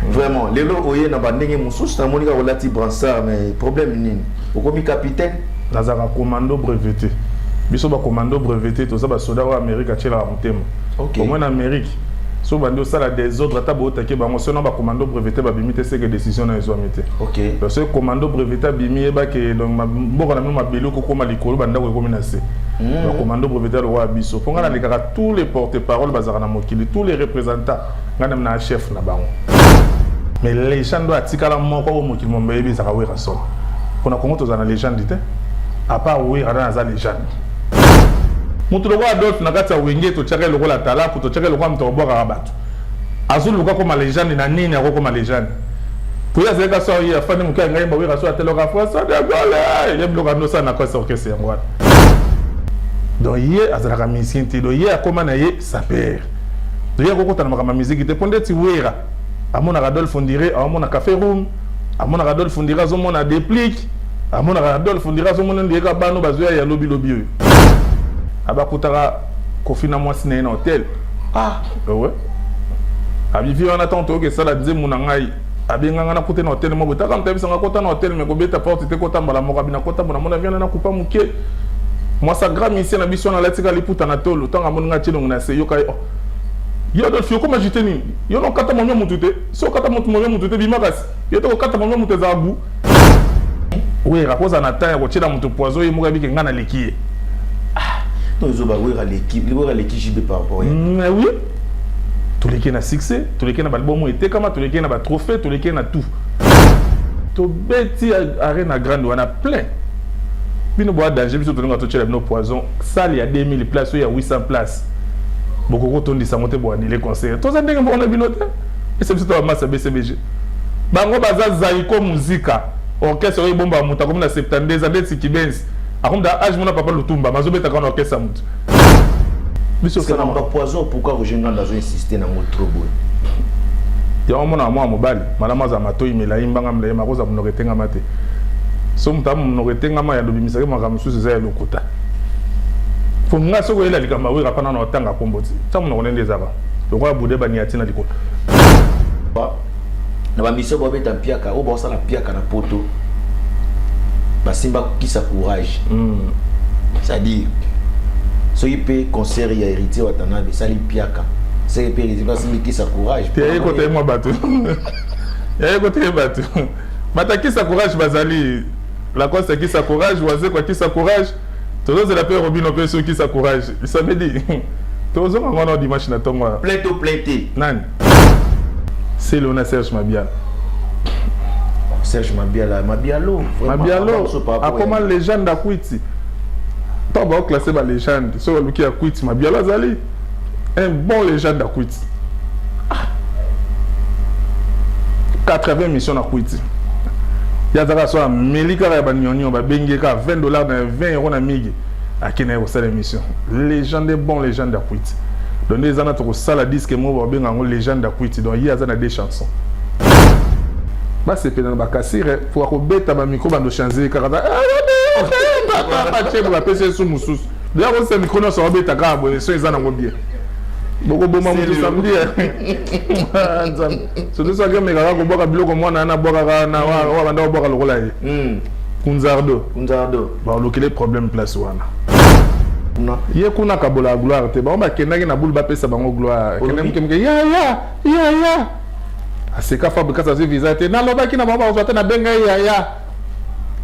Vraiment lelo oye na bandenge mosusu, namoni kaka olati brassard, mais problème nini? Okomi capitaine? Nazalaka commando breveté. Biso bacommando breveté, toza basoda oyo Amérique atielaka motema. Omoi na Amérique, so bandi osala désordre, ata bootaki bango, sono bacommando breveté babimi te, seke décision na ezwami te. Donc soki commando breveté abimi, yebake donc mboka na bino mabele okokoma likolo, bandako ekomi na se. Bacommando breveté lokola biso, mpo ngai nalekaka tous les porte parole bazalaka na mokili, tous les représentants, ngai nami na chef na bango. Mais légende oyo atikala moko oyo mokili mombe oyebi ezalaka Werrason. Mpona Kongo tozala na légende te à part Wera. Nani aza légende? Moto lokola Adolphe na kati ya Wenge, totiaka ye lokola talaku, totiaka ye lokola moto akobwakaka bato. Azoluka koma légende na nini? Akokoma légende po ye azalaki so ye afandi moke ya ngai bawera so ateloka François de Gaulle, ye biloko andosala na kati orchestre yango wana. Donc ye azalaka musicien te, donc ye akoma na ye sapeur. Donc ye akokota na makambo ya musique te, mpo ndeti Wera amonaka Adolphe Ondire, aomona Café Room, amonaka Adolphe Ondire, azomona Déplique, amonaka Adolphe Ondire, azomona ndiyeka bano bazoya ya lobilobi oyo abakutaka Kofi na mwasi na ye na hotel. Ah. Ouais, abivi wana ntango toyoki esala nzembo na ngai, abenganga na kute na hotel moko taka moto ayebisanga kota na hotel, me kobeta porte te, kota mbala moko. Abina kota bona mona viana na kupa moke, mwasa grand musicien na biso wana alatika liputa na tolo. Ntango amoni ngai tilongo na se, yoka ye: "Oh, yo Adolphe, okoma jite nini? Yo na okata momia motu te, so okata motu momia motu te, bima kasi yo te kokata momia motu ezala gu." Wera kozala na temps ya kotiela moto poison, ye moko ayebike ngai naleki ye. Non, ezoba Wera leki, Wera leki JB par rapport ya Mais oui, toleki na succès, toleki na baalbum oyo etekama, toleki na batrophée, toleki na tout. Tobeti Arena Grande wana plein. Bino boya danger, biso tolinga totiela bino poison. Salle ya 2000 place oyo ya 800 place, bokoki kotondisa yango te, boanile concert. Toza ndenge moko na bino te. Ese biso to bamasa BCBG, bango baza Zaiko Muzika, orchestre oyo ebombaka moto akomi na 72 ans ndeti Kibenzi, akomi na age mona papa Lutumba, mazobetaka na orchestre ya moto. Biso Parce que na bapoison, pourquoi Roger Nganda azo insister nango trop boye? Yango mona mwana mobali malamu azala matoi milai, mbanga milai, makozala monoko etengama te. So moto aza monoko etengama ya lobimisaki makambo mosusu eza ya lokuta. Po nga soki oyela likambo awera pana na otanga kombo ti tia monoko nde ezaka lokola bude baniati na likolo. Na bamission babeta mpiaka oyo baosala mpiaka na poto, basimba kisa courage. C'est-à-dire soki mpe concert ya Héritier Watanabe esali mpiaka, seke mpe Héritier basimbi kisa courage. Te, yaye kota ye mwa bato, yaye kota ye bato batakisa courage, bazali Lacoste akisa courage, Wazeko akisa courage, tozozela mpe Robino mpe soki kisa courage samedi tozonga ngo wana dimanche na ntongo wana. Plein to plein te? Nani? Selo na Serge Mabiala. Serge Mabiala, Mabialo vraiment. Mabialo biso par rapport akoma légende akwiti. Ntango baoclasse balégende, soki baluki ya kwiti, Mabialo azali un bon légende akwiti. 80 mission na kwiti, ye azalaka so ameli kaka ya banyonio, babengi ye kaka 20 $ na 20 € na migi, akende ye kosala émission. Légende, bon légende ya kwiti. Donc nde eza na tokosala disque moko babenga yango légende ya kwiti. Donc ye aza na deux chansons, basepela na bakasire po akobeta bamicro, bando change kaka batie, bapesi ye su mosusu. Donc akosisa micro nyonso, akobeta kaka boye, so eza nango bien. Bokoboma motu samedi, Nzambe. Surtout soki amekaka kobwaka biloko mwana wana abwakaka na oyo banda kobwaka lokola ye Kunzardo. Kunzardo. Balokele problème place wana. Kuna. Ye kuna akabolaka gloire te. Bango bakendaki na bulu, bapesa bango gloire. Kende moke moke, ya ya ya ya aseka Fabrikas azwi visa te. Nalobaki na bango bakozwa te, nabenga ye yaya.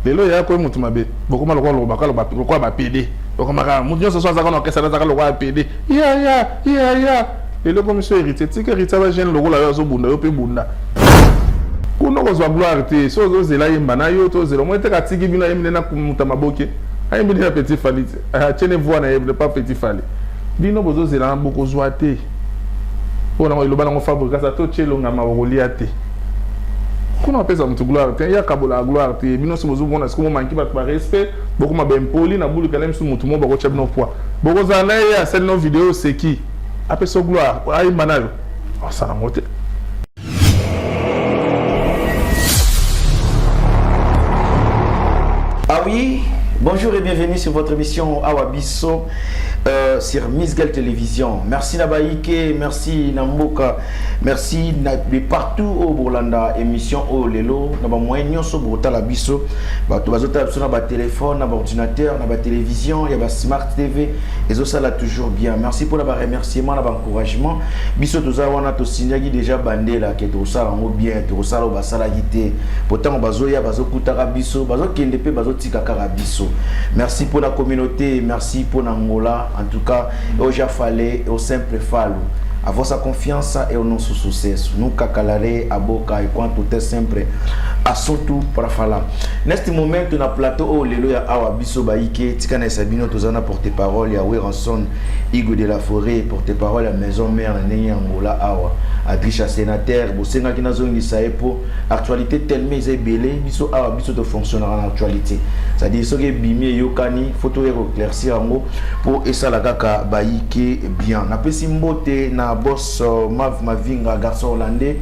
Lelo yaya koyi motu mabe, bokoma lokola lobaka lokola bapede, bokomaka motu nyonso so azaka na orchestre, azaka lokola pede, ya ya ya ya. Lelo komi so Héritier, tika Héritier, bajeune lokola yo azobunda, yo mpe bunda. Kuna okozwa gloire te. So ozozela yemba na yo, tozela omoi teka atiki bino, ayembi nde na moto ya maboke, ayembi nde na petit Fally te, atiene voix na ye pas petit Fally. Bino bozozela na bokozwa te, mpo nango eloba nango Fabrikas ata otie elongama okolia te. Kuna bapesa moto gloire te, ya kabolaka gloire te. Bino nyonso bozomona sikoyo momanki bato barespect, bokoma baimpoli na bulukela misu. Motu moko bakotya bino poids, bokozala na ye, asali no video, oseki, apesa gloire, ayemba na yo, asala yango te. Ah oui, bonjour et bienvenue sur votre émission Awa Biso. Sur Misguel Télévision. Merci na Baïke, merci na Mboka, merci na de partout au Bolanda émission au lelo na ba moyen nyonso botala biso, bato bazotala biso na ba téléphone, na ba ordinateur, na ba télévision, ya ba smart TV, ezosala toujours bien. Merci pour ba remerciement, na ba encouragement. Biso toza wana, tosignaki déjà bandela ke tosala yango bien, tosala oyo basalaki te. Pourtant bazoya, bazokutaka biso, bazokende mpe bazotika kaka biso. Merci pour la communauté, merci pour Angola. En tout cas, eu já falei, eu sempre falo. A vossa confiança é o nosso sucesso. Nunca calarei a boca enquanto tem sempre assunto para falar. Neste momento, na plateau oyo lelo ya awa biso baike, tika na esabino, toza na porte-parole ya Werrason, Igo de la Forêt, porte-parole ya Maison Mère na ndenge ya Angola awa. Adricha sénateur, bosengaki nazongisa ye po actualité tellement eza ebele. Biso awa, biso tofonctionnaka na actualité. C'est-à-dire soki ebimi, eyokani, faut toya koéclaircir yango mpo esala kaka bayike bien. Napesi mbote na boss Mav Mavinga, garçon hollandais,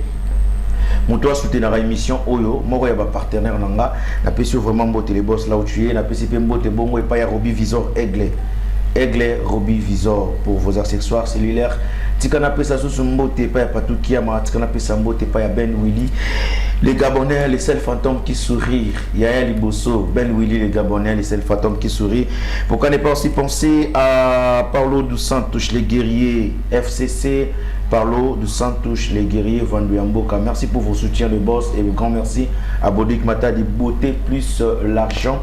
moto asoutenaka émission oyo, moko ya bapartenaire na nga. Napesi yo vraiment mbote, le boss, là où tu es. Napesi mpe mbote bongo epai ya Robi Visor, Aigle, Aigle Robi Visor pour vos accessoires cellulaires. Tika napesa susu mbote epai ya Patou Kiama. Tika napesa mbote epai ya Ben Willy les Gabonais, les seuls fantômes qui sourire. Yaya Liboso, Ben Willy les Gabonais, les seuls fantômes qui sourient. Pourquoi ne pas aussi penser à Paulo dos Santos les guerriers FCC, Paulo dos Santos les guerriers Vandou Yamboka. Merci pour vos soutiens, le boss, et un grand merci à Bodik Matadi, beauté plus l'argent.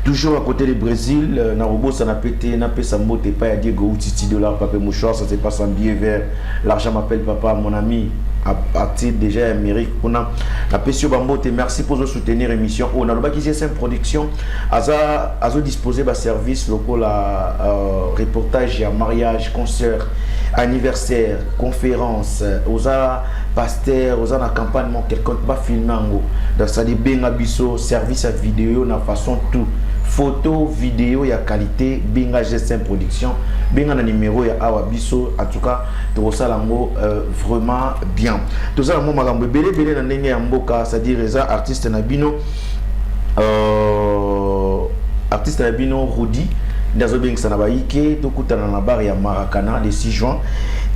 Toujours à côté du Brésil, Narobo, ça n'a pété, n'a pas mbote, pas à Diego Titi dollar, papier mouchoir, ça se passe en billet vert. L'argent m'appelle papa, mon ami. À partir déjà Amérique kuna, napesi yo bambote. Merci pour soutenir émission oyo. Nalobaki GSM Production aza azodispose baservice lokola reportage ya mariage, concert, anniversaire, conférence, oza pasteur, oza na campagne mo quelqu'un, bafilme yango. Donc c'est-à-dire benga biso, service ya vidéo na façon tout, photo, vidéo ya qualité. Benga GSM Production, benga na numéro ya awa biso. En tout cas tokosala yango vraiment bien. Tozala mo makambo ebele ebele na ndenge ya mboka, c'est-à-dire eza artiste na bino, artiste na bino Rudi nde azobengisa na bayike tokutana na bar ya Maracana le 6 juin.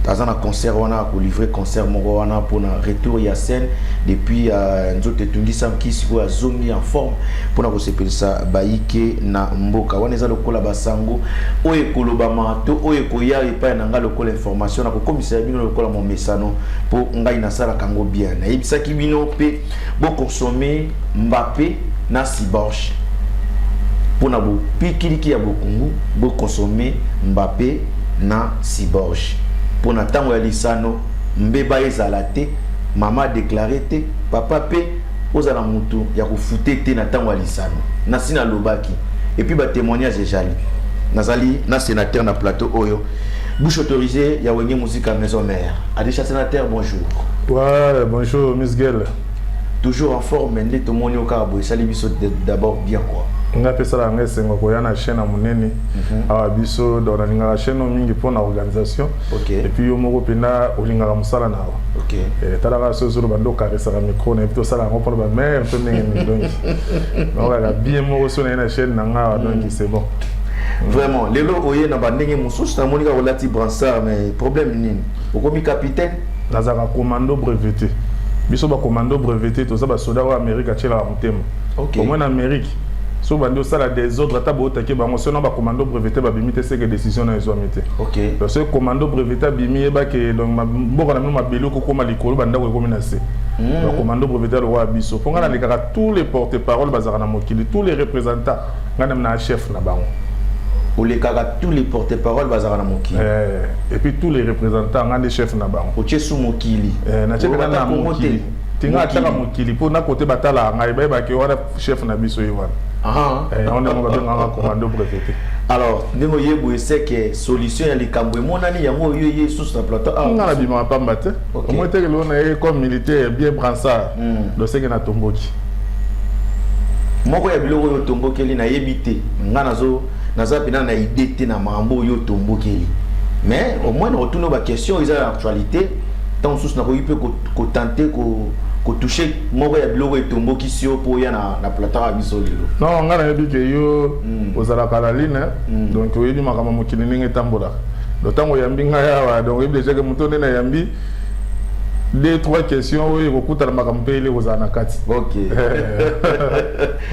Aza na concert wana, akolivre concert moko wana mpona retour ya scène depuis nzoto etungisamki. Sikoyo azongi en forme mpona kosepelisa bayike na mboka wana. Eza lokola basango oyo ekolobama to oyo ekoya epai na ngai lokola information, nakokomisa bino lokola momesano, mpo ngai nasalaka yango bien. Nayebisaki bino mpe bokonsome Mbappe na Cyborge mpona bopikiliki ya bokungu. Bokonsome Mbappe na Cyborge mpona ntango ya lisano, mbeba ezala te, mama déclaré te, papa mpe ozala motu ya kofute te na ntango ya lisano. Nasi nalobaki, et puis batémoignage ezali. Nazali na sénateur na plateau oyo, bouche autorisée ya Wenge Musica Maison Mère. Adisha sénateur, bonjour. Ouais, bonjour Miss Gel. Toujours en forme nde tomoni yo kaka boye, esali biso d'abord bien quoi. Nga mpe esalaka ngai esengo koya na chaîne ya monene awa biso. Donc nalingaka chaîne oyo mingi mpona organisation. Et puis yo moko mpenza olingaka mosala na awa. Talaka so ozoloba nde okaresaka micro na yebi tosala yango mpona bamare mpe ndenge nini. Donc naokaka bien moko so naye na chaîne na nga awa, donc c'est bon. Vraiment lelo oye na bandenge mosusu, namoni kaka olati brassard, mais problème nini? Okomi capitaine? Nazalaka commando breveté. Biso bacommando breveté, toza basoda oyo Amérique atielaka motema. Omoi na Amérique, so bandi osala désordre, ata bootaki bango, sono bacommando breveté babimi te, seke décision na ezwami te. Donc soki commando breveté abimi, yebake donc mboka na bino mabele okokóma likolo, bandako ekomi na se. Bacommando breveté lokola biso, mpo ngai nalekaka tous les porte parole bazalaka na mokili, tous les représentants, ngai na chef na bango. Olekaka tous les porte-parole bazalaka na mokili? Et puis tous les représentants, ngai nde chef na bango. Otie su mokili? Natie mpenza na mokili tinga, ataka mokili mpo na kote batalaka ngai, bayebaki wana chef na biso ye wana. Yango ndenge babengaka commando breveté. Alors ndenge oyebu eseke solution ya likambo emonani, yango oyo ye susu na plateau. Nga nabimaka pamba te. Omoi teke lelo na ye comme militaire bien brassard, doseke natomboki. Moko ya biloko oyo otombokeli, nayebi te. Nga nazo naza mpena na idée te na makambo oyo otombokeli, mais au moins na kotuna baquestion eza na actualité. Ntango mosusu nakoki mpe kotenter. Kotouche moko ya biloko etombokisi yo mpo oya na plateau ya biso lelo. Non, ngai nayebi ke yo ozalaka na line, donc oyebi makambo mokili ndenge etambolaka. Donc ntango oyambi ngai awa, donc oyebi déjà ke moto nde nayambi, deux trois questions oyo ekokutana makambo mpe ele kozala na kati. Ok.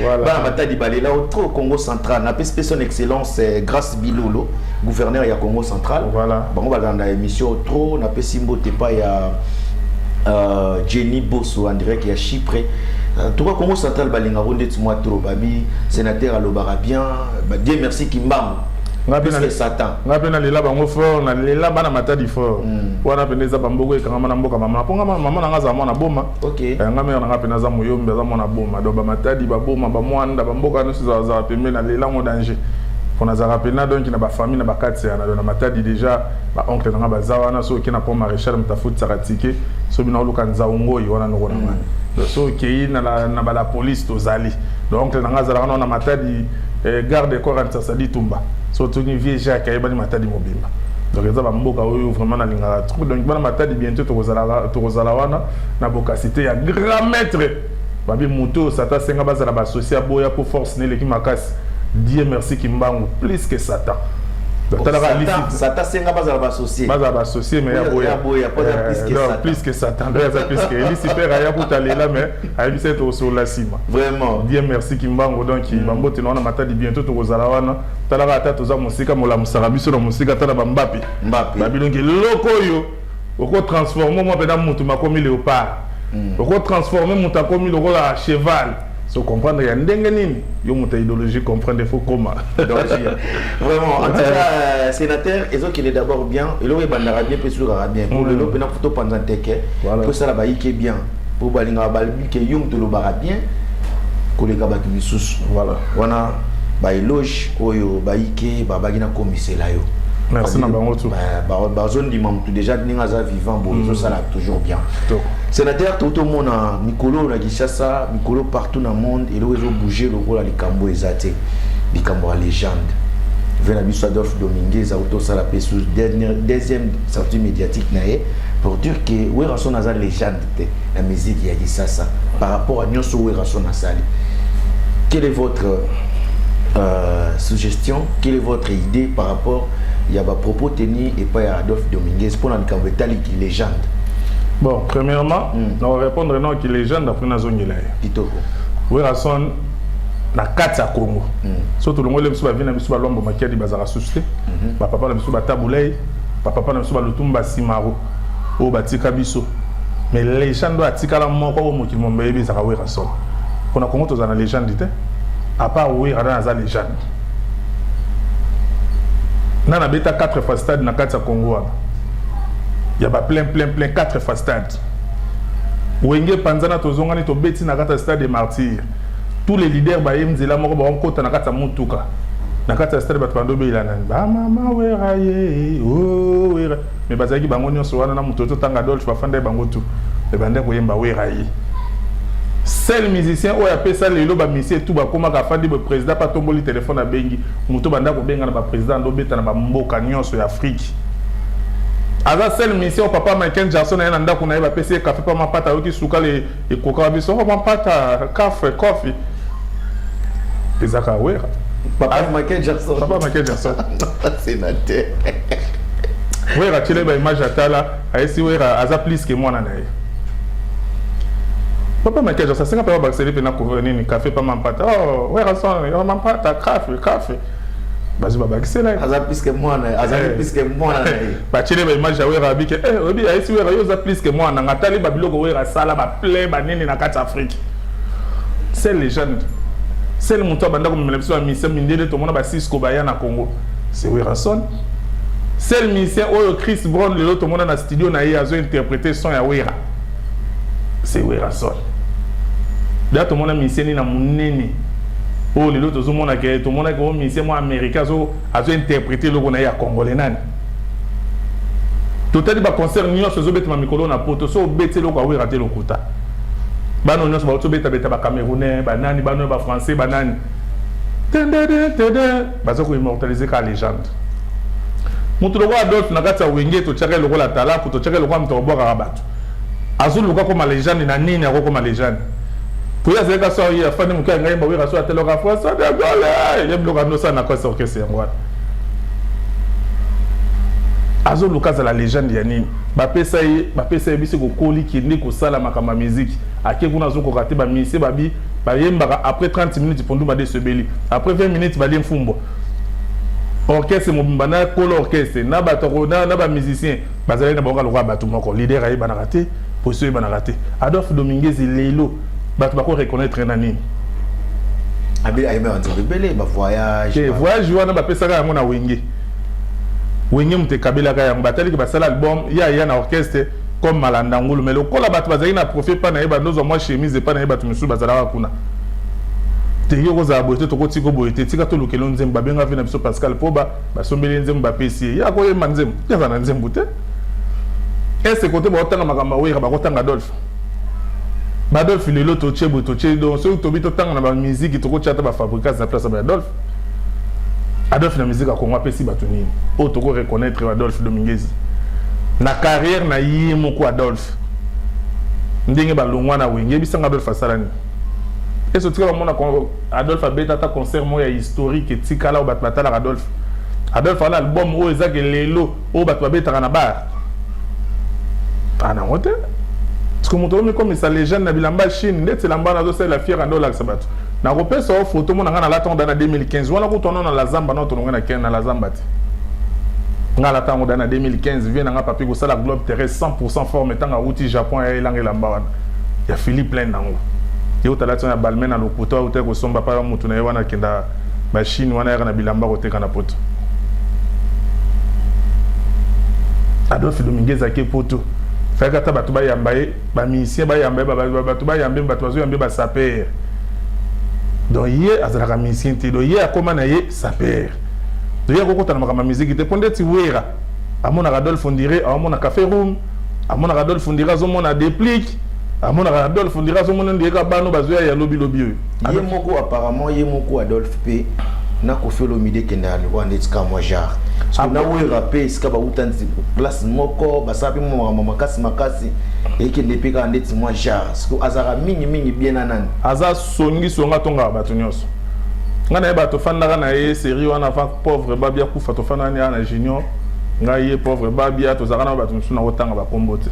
Voilà. Bana Matadi balela trop. Congo Central, napesi mpe Son Excellence Grâce Bilolo, gouverneur ya Congo Central. Bango balanda émission trop. Napesi mbote epai ya Jenny Bosso en direct ya Chypre. En tout cas, Congo Central balingako ndeti mwa trop. Babi sénateur alobaka bien ba, Dieu merci Kimbangu plus que Satan. Nga mpe nalela bango fort, nalela bana Matadi fort. Wana mpenza eza bamboka ekangama na mboka mama, mpo nga mama na nga azala mwana Boma. Nga mère na nga mpenza aza Moyombe, aza mwana Boma. Donc Bamatadi, Baboma, Bamwanda, bamboka nyonso ezalazala pembeni, nalela yango danger, mpo nazalaka mpena donc na bafamille na bakati yana. Donc na Matadi déjà baoncle na nga baza wana. So okei na Pont Maréchal, moto afutisaka ticket so bino oluka Nzaungoi wana, noko na nga. Donc so okei na bala police tozali. Donc oncle na nga azalaka nao na Matadi, garde corps ya Nsasadi Tumba. So tuni vieux Jacques, ayebani Matadi mobimba. Donc eza bamboka oyo vraiment nalingaka trop. Donc bana Matadi, bientôt tokozala wana na bokasi te ya grand maître. Babi moto oyo Satan asenga bazala baassocié, aboya mpo force na eleki makasi. Dieu merci Kimbangu plus que Satan. Talaka Satan senga bazala baassocié. Bazala baassocié, mais ya boya plus que Satan. Donc aza plus que Lucifer. Aya kuta lela, mais ayebisa ye tokosolola nsima. Vraiment. Dieu merci Kimbangu. Donc bambote na wana Matadi, bientôt tokozala wana. Talaka ata toza mosika, molamusaka biso na mosika. Tala bambape. Mbape. Babi donc eloko oyo okotransforme mwa mpena mutu makomi léopard, okotransforme moto akomi lokola cheval. So comprendre ya ndenge nini yo moto ya idéologie comprendre, faut koma. Vraiment, en tout cas, sénateur, ezokende d'abord bien. Eloko ebandaka bien mpe sukaka bien. Po lelo mpena fo topanza nteke, tosala bayike bien, po balingaka balobi ke yo moto olobaka bien koleka bato misusu. Wana baéloge oyo bayike babaki nakomisela yo. Merci na bango tout. Bazondima motu déjà ndenge aza vivant boye, ezosala toujours bien. Sénateur, totomona mikolo na Kinshasa, mikolo partout na monde, eloko ezobouge lokola likambo eza te, likambo ya légende ve na biso Adolphe Dominguez. Akotosala mpe sous deuxième sortie médiatique na ye pour dire que Werrason aza légende te na musique ya Kinshasa par rapport à nyonso Werrason asali. Quelle est votre suggestion, quelle est votre idée par rapport ya bapropos teni epai ya Adolphe Dominguez mpona likambo etaliki légende? Bon, premièrement, na répondre non ki légende, après nazongela ye. Kitoko. Werrason na kati ya Congo, so tolongoli biso bavi na biso balwambo Makiadi, bazalaka susu te. Bapapa na biso batabulei, bapapa na biso balutumba Simaro oyo batika biso, mais légende oyo atikala moko oyo mokili mombe yebi ezalaka Werrason. Mpona Congo tozala na légende te à part Wera. Nani aza légende? Nani abeta 4 fois stade na kati ya Congo wana ya baplein, plein, plein, 4 fois stade? Wenge panzana, tozongani, tobeti na kati ya Stade de Martyr, tous les leaders baye nzela moko, bakokota na kati ya motuka na kati ya stade, bato bando obeyela nani? Bamama Wera ye o Wera. Mais bazalaki bango nyonso wana na moto totanga Adolphe, bafanda ye bango tu ebande koyemba Wera ye. Seul musicien oyo apesa lelo bamusicien tu bakomaka, afandi boye, président mpe atomboli telefone, abengi moto banda kobenga na baprésident, ando obeta na bamboka nyonso ya Afrique. Aza seul musicien oyo papa Michael Jackson aye na ndako na ye, bapesi ye kafe mpa mapata, ayoki sukali ekokaka biso, oh, mapata kafe kofi ezaka Wera. Papa Michael Jackson. Papa Michael Jackson. Sénateur. Wera atiele baimage, atala, ayesi Wera aza plus ke mwana na ye. Papa Michael Jackson asenga mpe babakiseli mpe na nini kafe pa mampata, oh Wera son oh, mampata kafe kafe, bazwi babakisela ye. Aza plus que mwana, azali plus que mwana na ye. Batiele baimage ya Wera, abike eh, oyebi, ayesi Wera: yo oza plus que mwana nanga. Atali babiloko Wera asala, baplein banini na kati ya Afrique. C'est légende. Seul moto abanda komemela biso bamusicien mindele, tomona basisco baya na Congo, c'est Werrason. Seul musicien oyo Chris Brown lelo tomona na studio na ye azo interpréter son ya Wera, c'est Werrason. Da tomona musicien nini na monene oyo lelo tozomona ke tomonaki oyo musicien mwa américain azo interpréter eloko na ye ya congolais? Nani? Totali baconcert nyonso ezobetama mikolo na Poto, so obeti eloko ya Wera te, lokuta. Bana nyonso bauti obetabeta, bacamerounais banani, bana oyo bafrançais banani, tendede tede, baza koimmortaliser kaka légende. Moto lokola Adolphe na kati ya Wenge, totiaka ye lokola talaku, totiaka ye lokola moto akobwakaka bato. Azoluka koma légende na nini? Akokoma légende po ye azalaki so ye afandi moke ya ngai bawera so ateloka François de Gaulle, ye biloko andosala na kwasi orchestre yango wana. Azoluka azala légende ya nini? Bapesa ye, bapesa ye biso kokoli, kende kosala makambo ya miziki. Ake kuna, azokoka te. Bamisie babi bayembaka après 30 minutes pondu madeso ebeli, après 20 minutes balie mfumbwa. Orchestre mobimba na kolo orchestre na bato na bamusicien bazalaki na bango lokola bato moko. Leader ayebanaka te, poso oyebanaka te. Adolphe Dominguez lelo bato bako reconnaître na nini? Ayebaka nzembo ebele, bavoyage. Voyage wana bapesaka yango na Wenge. Wenge moto ekabelaka yango. Bataliki basala album ye aya na orchestre comme malanda ngulu, mais lokola bato bazalaki na profit epa na ye, bandozwa mwa chemise epa na ye, bato misusu bazalaka kuna te. Yo kozala boye te, tokotika boye te, tika tolukela nzembo. Babenga ve na biso Pascal mpo basombeli nzembo, bapesi ye, ye akoyemba nzembo te, aza na nzembo te. Ese kote baotanga makambo awera, bakotanga Adolphe. Baadolphe lelo totie boye, totie. Donc soki tobi totanga na bamiziki, tokotia ata bafabricage na place ya baadolphe. Adolphe na musique ya Congo apesi bato nini oyo toko reconnaître Adolphe Dominguez na carrière na ye moko? Adolphe, ndenge balongwa na Wenge, yebisanga Adolphe asala nini? Ese otika bamona Adolphe abeta ata concert moko ya historique etikala oyo bato batalaka Adolphe? Adolphe wana album oyo ezaki lelo oyo bato babetaka na bar anango te, parce que moto omikomisa légende na bilamba Chine ndeti elamba wana azosalela fiere nde olakisa bato. Nakopesa o photo mona ngai nalata ngo da na 2015 wana kutu wana na la zamba na tolongo na na la zamba te. Ngai alata yango da na 2015. Vie na ngai papi kosala globe terrestre 100% forme ntango awuti Japon ya elanga elamba wana ya Philippe Plein nango ye otalati wana ya Balmain na lokuta auta kosomba pa mutu na ye wana akenda bachine wana yaka na bilamba koteka na poto. Adolphe Dominguez ake poto, fayaka ata bato bayamba ye, bamusicien bayamba ye, bato bayamba ye, bato bazoyamba ye basaper. Donc ye azalaka musicien te, donc ye akóma na ye saper. Donc ye akokota na makambo ya musique te, mpo ndeti Wera amonaka Adolphe, on dirait aomona Café Room, amonaka Adolphe, on dirait azomona Déplique, amonaka Adolphe, on dirait azomona ndiyeka bano bazoya ya lobilobi oyo. Ye moko apparemment, ye moko Adolphe mpe na Koffi Olomide ekendaka lokola ndeti ka mwa genre na Wera mpe esika bauta place moko, basala mpe mwa makambo makasi makasi, ekende mpe kaka ndeti mwa genre. Azalaka mingimingi bien na nani? Aza songisonga, atongaka bato nyonso. Ngai nayeba tofandaka na ye série wana avant pauvre Babia kufa. Tofandaka ni na junior, ngai, ye, pauvre Babia, tozalaka na bato mosusu na kotanga bakombo te.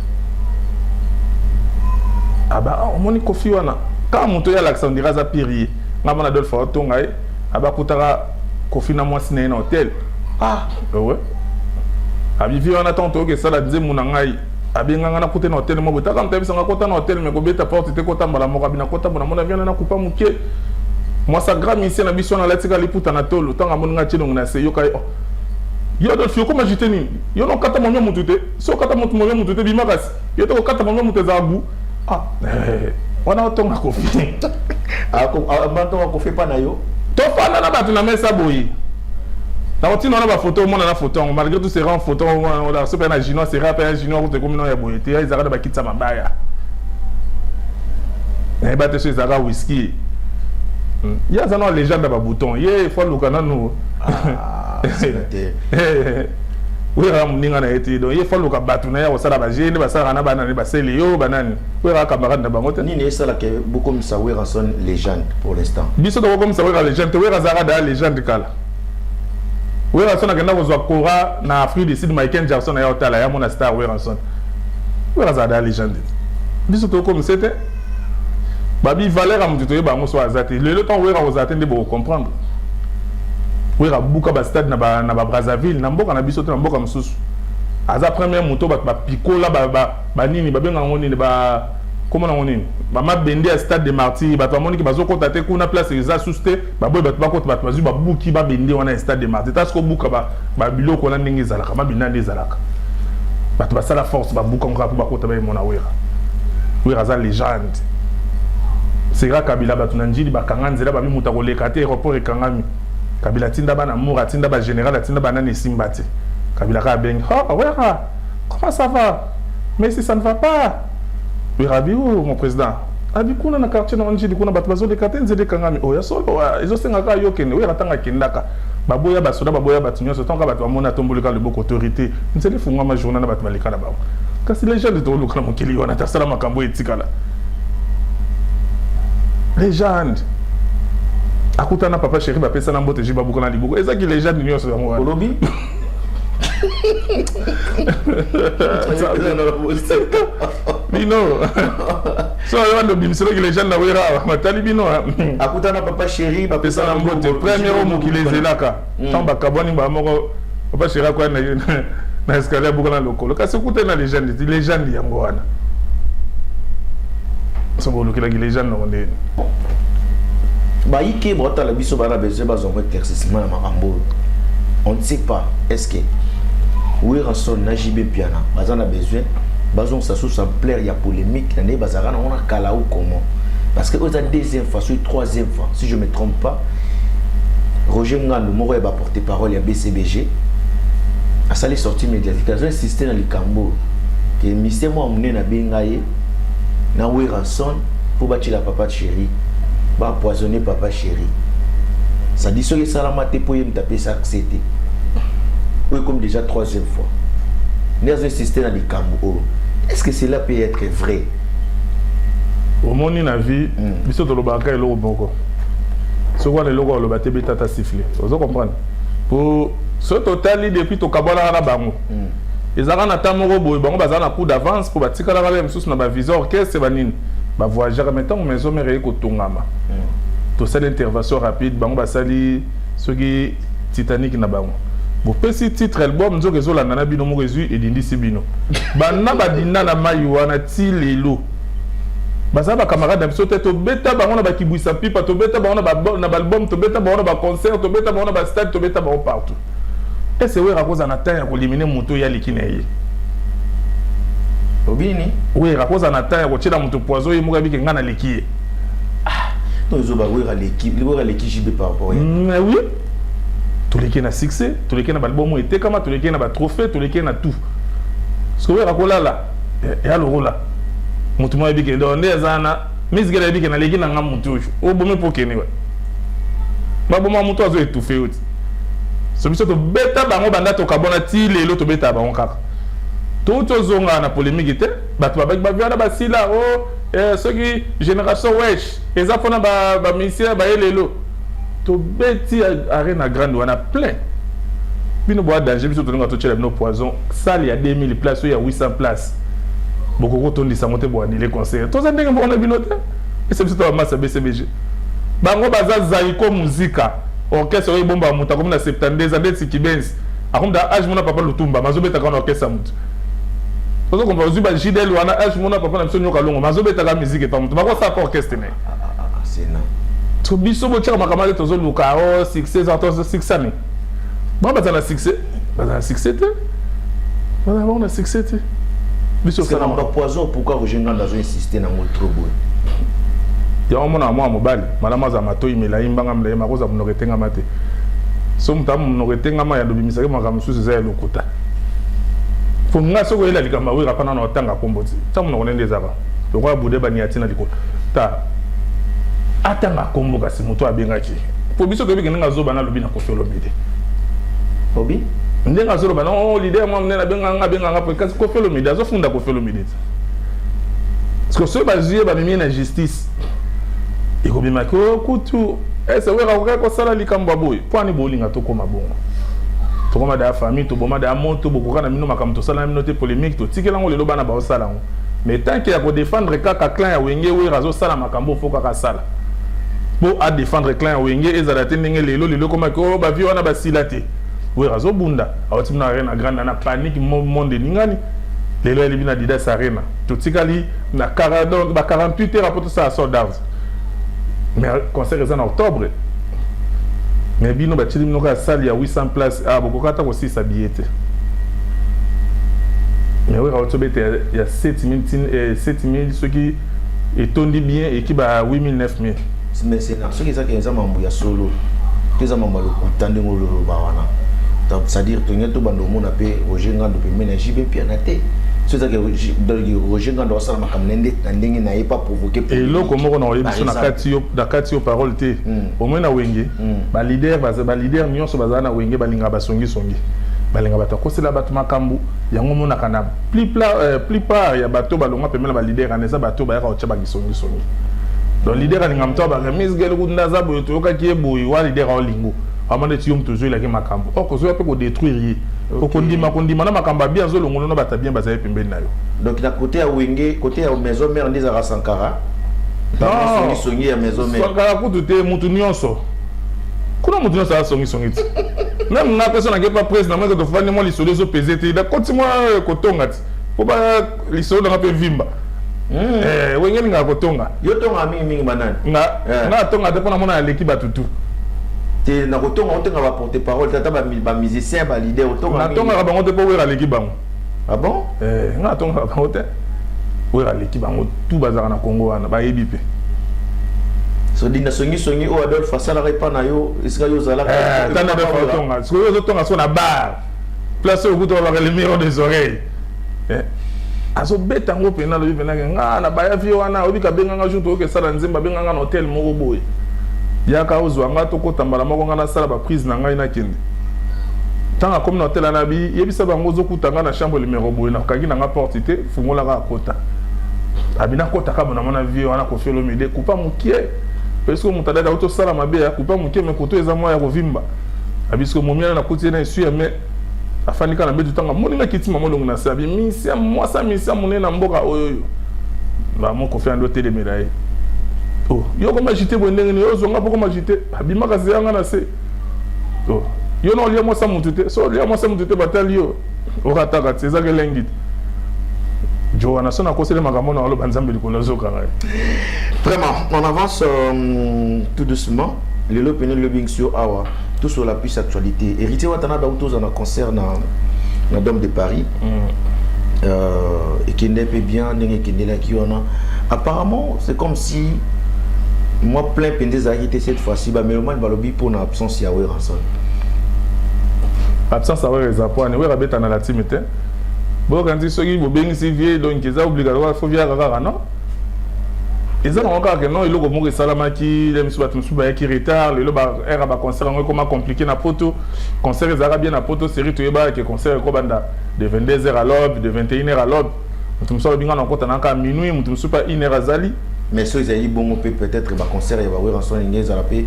Aba omoni Kofi wana kaka moto oyo alakisa ondira aza pire ye. Ngai mona Adolphe aotonga ye, abakutaka Kofi na mwasi na ye na hotel. Ah. We abivi wana ntango toyoki esala nzembo na ngai, abenganga nakute na hotel moko. Taka moto ayebisanga kota na hotel, me kobeta porte te, kota mbala moko. Abina kota bona mona viana nakupa moke mwasa grand musicien na biso wana alatika liputa na tolo. Ntango amoni ngai tilongo na se yoka ye: "Oh, yo Adolphe, okoma jete nini? Yo na okata momia motu te, so okata motu momia motu te, bima kasi yo te kokata momia motu ezala gu." Ah. Wana otonga Kofi. Bantonga Kofi epa na yo? Tofanda na bato na mesa boye, nakotina wana bafoto omona na foto yango. Malgré tout sera photo so mpe na junior, sera mpe ya junior kutu ekomi nao ya boye te. Ezalaka na bakiti ya mabaya, nayeba te so ezalaka whisky. Ye aza na légende ya babouton, ye fo aluka nanu oyekaka moninga na ye te. Donc ye fo aluka bato na ye akosala baje nde basalaka na banani, basele yo banani, oyekaka camarade na bango te. Nini esalaka bokomisa Werrason légende pour l'instant? Biso tokokomisa Wera légende te. Wera azalaka daya légende kala. Werrason akenda kozwa kora na Afrique du Sud, Michael Jackson aya otala ya mona star Werrason. Wera azala daya légende, biso tokokomisa te. Babi valeur ya moto toyeba yango so aza te. Lelo ntango Wera kozala te nde bokocomprendre. Wera buka bastade na babrazzaville, na mboka na biso te, na mboka mosusu. Aza première moto bato bapikola banini, babenga yango nini, komona yango nini, bamabende ya stade de Martyr. Bato bamoniki bazokɔta te kuna, place eza susu te, baboyi bato bakɔta, bato bazwi babuki babende wana ya stade de Martyr. Ta soki obuka babiloko wana ndenge ezalaka, mabende nde ezalaka, bato basala force babuka ngo kaka mpo bakɔta bayemona Wera. Wera aza légende. Sera Kabila, bato na Njili bakanga nzela, babi moto akoleka te, aéroport ekangami. Kabila atinda bana mour, atinda bagénéral, atinda banani, esimba te. Kabila kaka abengi: "Oh Wera, comment ça va?" "Mais si ça ne va pas." Wera abi: "Oh mon président." Abi kuna na quartier na Njili kuna bato bazoleka te, nzela ekangami. Oyo ya solo ezosenga kaka yo kende. Wera ntango akendaka, baboya basoda, baboya bato nyonso. Ntango bato bamoni atombolika loboko, autorité, nzela efungwama. Journal na bato baleka na bango. Kasi légende toluka na mokili wana, tasala makambo etikala légende. Akutana Papa Chéri, bapesana mbote, ji babuka na libuku, ezaki légende nyonso yango wana. Olobi bino so oyo wana obimiselaki légende na Wera, batali bino. Akutana Papa Chéri. Bapesana mbote, première oyo mokili ezelaka. Ntango bakabwani, mbala moko Papa Chéri akwya na escalier, abuka na lokolo. Kasi okutani na légende ti légende yango wana, so bolukelaki légende nango ndeni? Bayike baotala biso, bana besoin bazwa éclaircissement na makambo oyo. On ne sait pas, est ce que Werrason na JB Mpiana baza na besoin bazongisa susu ampleur ya polémique na ndenge bazalaka nango na kala ou comment? Parce que oyo eza deuxième fois, soki troisième fois, si je me trompe pas. Roger Ngando, moko ya baporte parole ya BCBG, asali sortie médiatique, azo insiste na likambo ke mystère mwa monene abenga ye na Werrason mpo batiela Papa Chéri, baempoisonner Papa Chéri. C'est-à-dire soki esalama te mpo ye moto apesa accès te. Oyo comme déjà troisième fois nde azo insiste na likambo oyo. Est-ce que cela peut être vrai? Omoni, na vie, biso tolobaka eloko moko. Soki wana eloko aloba te, betata siffle. Ozo comprendre? Po soki totali depuis tokabwanaka na bango, ezalaka na temps moko boye, bango bazala na coup d'avance mpo batikalaka be mosusu na bavisa orchestre banini, bavoyageaka. Mais ntango Maison Mère eye kotongama, tosali intervention rapide, bango basali soki Titanic na bango, bopesi titre album, nzoka ezolanda na bino moko, ezwi edindisi bino. Banda badinda na mai wana ti lelo, baza bacamarade na biso te. Tobeta bango na bakibwisa pipa, tobeta bango na baalbum, tobeta bango na baconcert, tobeta bango na bastade, tobeta bango partout. Ese Wera akozala na temps ya koéliminer moto oyo aleki na ye? Obini? Wera akozala na temps ya kotiela moto poison, ye moko ayebike ngai naleki ye? Non, ezoba Wera aleki, Wera aleki JB par rapport ya Mais oui, toleki na succès, toleki na baalbum oyo etekama, toleki na batrophée, toleki na tout. Parce que Wera kolala eya lokola motu moko ayebike donc nde eza na misikele, ayebike naleki na nga motu oyo obomi mpo kende wa baboma motu azo étouffe yo ti. So biso tobeta bango banda tokabona ti lelo, tobeta bango kaka. Touti ozonga na polémique te, bato babaki bavi wana basila o soki génération wesh eza mpona bamusicien baye lelo. Tobeti Arena Grande wana plein. Bino boya danger, biso tolinga totiela bino poison. Salle ya 2000 place oyo ya 800 place, bokoki kotondisa yango te, boannuler concert. Toza ndenge moko na bino te. Ese biso to bamasa BCBG, bango baza Zaiko Muzika, orchestre oyo ebombaka moto akomi na 72 ans ndeti Kibenzi, akomi na age mona papa Lutumba, mazobetaka na orchestre ya motu. Ozo comprendre? Ozwi bajidel wana, age mona papa na biso Nyoka Longo, mazobetaka musique epa motu, bakosala pa orchestre ne. So biso botiaka makambo ate, tozoluka o succès, succès ani bango baza na succès, baza na succès te, baza bango na succès te. Biso bapoison, pourquoi Roger Ngando azo insiste nango trop boye? Yango mona mwana mobali malamu azala matoi milai, mbanga milai, makozala monoko etengama te. So moto aza monoko etengama, ya lobimisaki makambo mosusu eza ya lokuta. Fo nga soki oyela likambo aweka mpa nano otanga kombo ti ta monoko nde ezaka lokola bude baniati na likolo ta atanga kombo. Kasi moto abengaki po biso toyebi ndenge azoba, nalobi na Koffi Olomide. Obi? Ndenge azoloba no leader mwa monene abenganga, abenganga po kasi Koffi Olomide azofunda Koffi Olomide te. Parce que soki bazwi ye, bamemi ye na justice, ekobimaki o kutu ese Wera akoki kosala likambo ya boye. Mpo ani bolinga tokóma bongo, tokóma da ya famille, toboma da ya moto, bokoka na bino makambo tosala na bino te. Polémique totikela yango lelo, bana baosala yango. Mais tant que ya kodéfendre kaka clan ya Wenge, Wera azosala makambo, fo kaka asala mpo adéfendre clan ya Wenge. Ezala te ndenge lelo lelo ekomaki oyo bavie wana basila te. Wera azobunda, awati bino Arena Grande na panique, monde eningani. Lelo elebi na Adidas Arena, totikali na ba 48 heures apo tosala sold out. Mais concert eza na octobre, mais bino batieli bino kaka salle ya 800 place. Ah, bokoka ata kosisa billet te. Mais Wera oti obeta ya 7000, 7000 soki etondi bien, eki ba 8000, 9000. Mais c'est soki ezaki eza mambo ya solo to eza mambo ya lokuta ndenge ololoba wana, c'est-à-dire tolingi tobanda omona mpe Roger Ngando pembeni ya JB Mpiana te. So ezaki Roger Ngando asala makambo na ndenge na ye, pas provoquer. Eloko moko na oyebi so na kati yo parole te. Omoi na Wenge, baleader, baleader nyonso bazala na Wenge, balingaka basongisongi. Balinga bato akosela bato makambo yango. Omonaka na plupart ya bato balongwa pembeni na baleader wana, eza bato bayaka kotya bakisongisongi. Donc leader alinga moto abaka misgele kutu nde aza boye, toyokaki ye boye wa. Leader aolingo ama ndeti yo moto ozoyelaki makambo or kozoya mpe kodétruire ye. Okondima kondima na makambo ya bien, azolongola na bato ya bien bazali pembeni na yo. Donc na côté ya Wenge, côté ya Maison Mère, nde ezalaka Sankara songisongi ya Maison Mère. Sankara kutu te, mutu nyonso kuna, mutu nyonso aza songisongi ti. Même nga mpe so nake pa presse na mweke, tofandi mwa lisolo ezopese te, nakoti mwa kotonga ti mpo ba lisolo nanga mpe vimba. Wenge elingaka kotonga. Yo tonga mingimingi banani? Nga? Nga atonga te, mpo namona aleki bato tu. Te, na kotonga, otonga baporte parole te, ata bamusicien, baleader, otonga? Natongaka bango te, mpo Wera aleki bango. Ah bon? Nga natongaka bango te, Wera aleki bango tu bazalaka na Congo wana, bayebi mpe. Sodinda songisongi oyo Adolphe asalaka epa na yo, esika yo ozalaka? Tanda Adolphe otonga, sikoyo ozotonga so na bar, place oyo kuta babaka le mur des oreilles. Azobeta yango mpena, alobi mpenake nga na baya vie wana. Oyebi kabenganga jour toyoka esala nzembo, abenganga na hotel moko boye, yaka ozwa nga, tokota mbala moko, nga nasala baprise na ngai, nakende. Ntango akomi na hotel wana, abi yebisa bango ozokuta nga na chambre numéro boye, nakangi na nga porte te, fungolaka akota. Abi nakota kaka namona vie wana Kofi Olomide, kupa mokie, parce que moto adadi auti osala mabe ya kupa mokie, me koto eza mwa ya kovimba. Abi soki momi wana nakuti ye na esu ya me afandi kaka na mbetu. Ntango amoni nga kiti mama olongo na se, abi misia mwasa misia monene na mboka oyo oyo bamo Kofi andi otelemela ye: "Oh, yo koma agité boye ndenge nini? Ozonga mpo koma agité." Abimaka zeyanga na se: "Oh, yo na olia mwasa motu te, so olia mwasa motu te, batali yo okataka ti ezaka elengi te." Jo wana so nakoseli makambo na oloba, Nzambe likolo azokanga ye. Vraiment, on avance tout doucement. Lelo pene lobi sur awa tout sur la puce actualité. Héritier Watanabe auto na concert na Dôme de Paris. Ekende mpe bien ndenge ekendelaki wana. Apparemment, c'est comme si moi plein mpenza ezalaki te cette fois-ci. Bamélomane balobi mpona absence ya Werrason. Absence ya Wera eza po ani Wera abeta na la team te. Boyokanisi soki bobengisi vie, donc eza obligatoire faut viaka kaka? Non, eza nango kaka ke non, eloko moko esalamaki le mosusu, bato mosusu bayaki retard. Lelo baheure ya baconcert yango ekoma compliqué na Poto. Concert ezalaka bien na Poto série, toyebaka ke concert ekobanda de 22 heures à l'aube, de 21 heures à l'aube. Moto mosusu alobi nga na okota na kaka minuit, moto mosusu mpe 1 heure azali. Mais so ezali bongo mpe, peut-être baconcert ya baWerrason ndenge ezala mpe,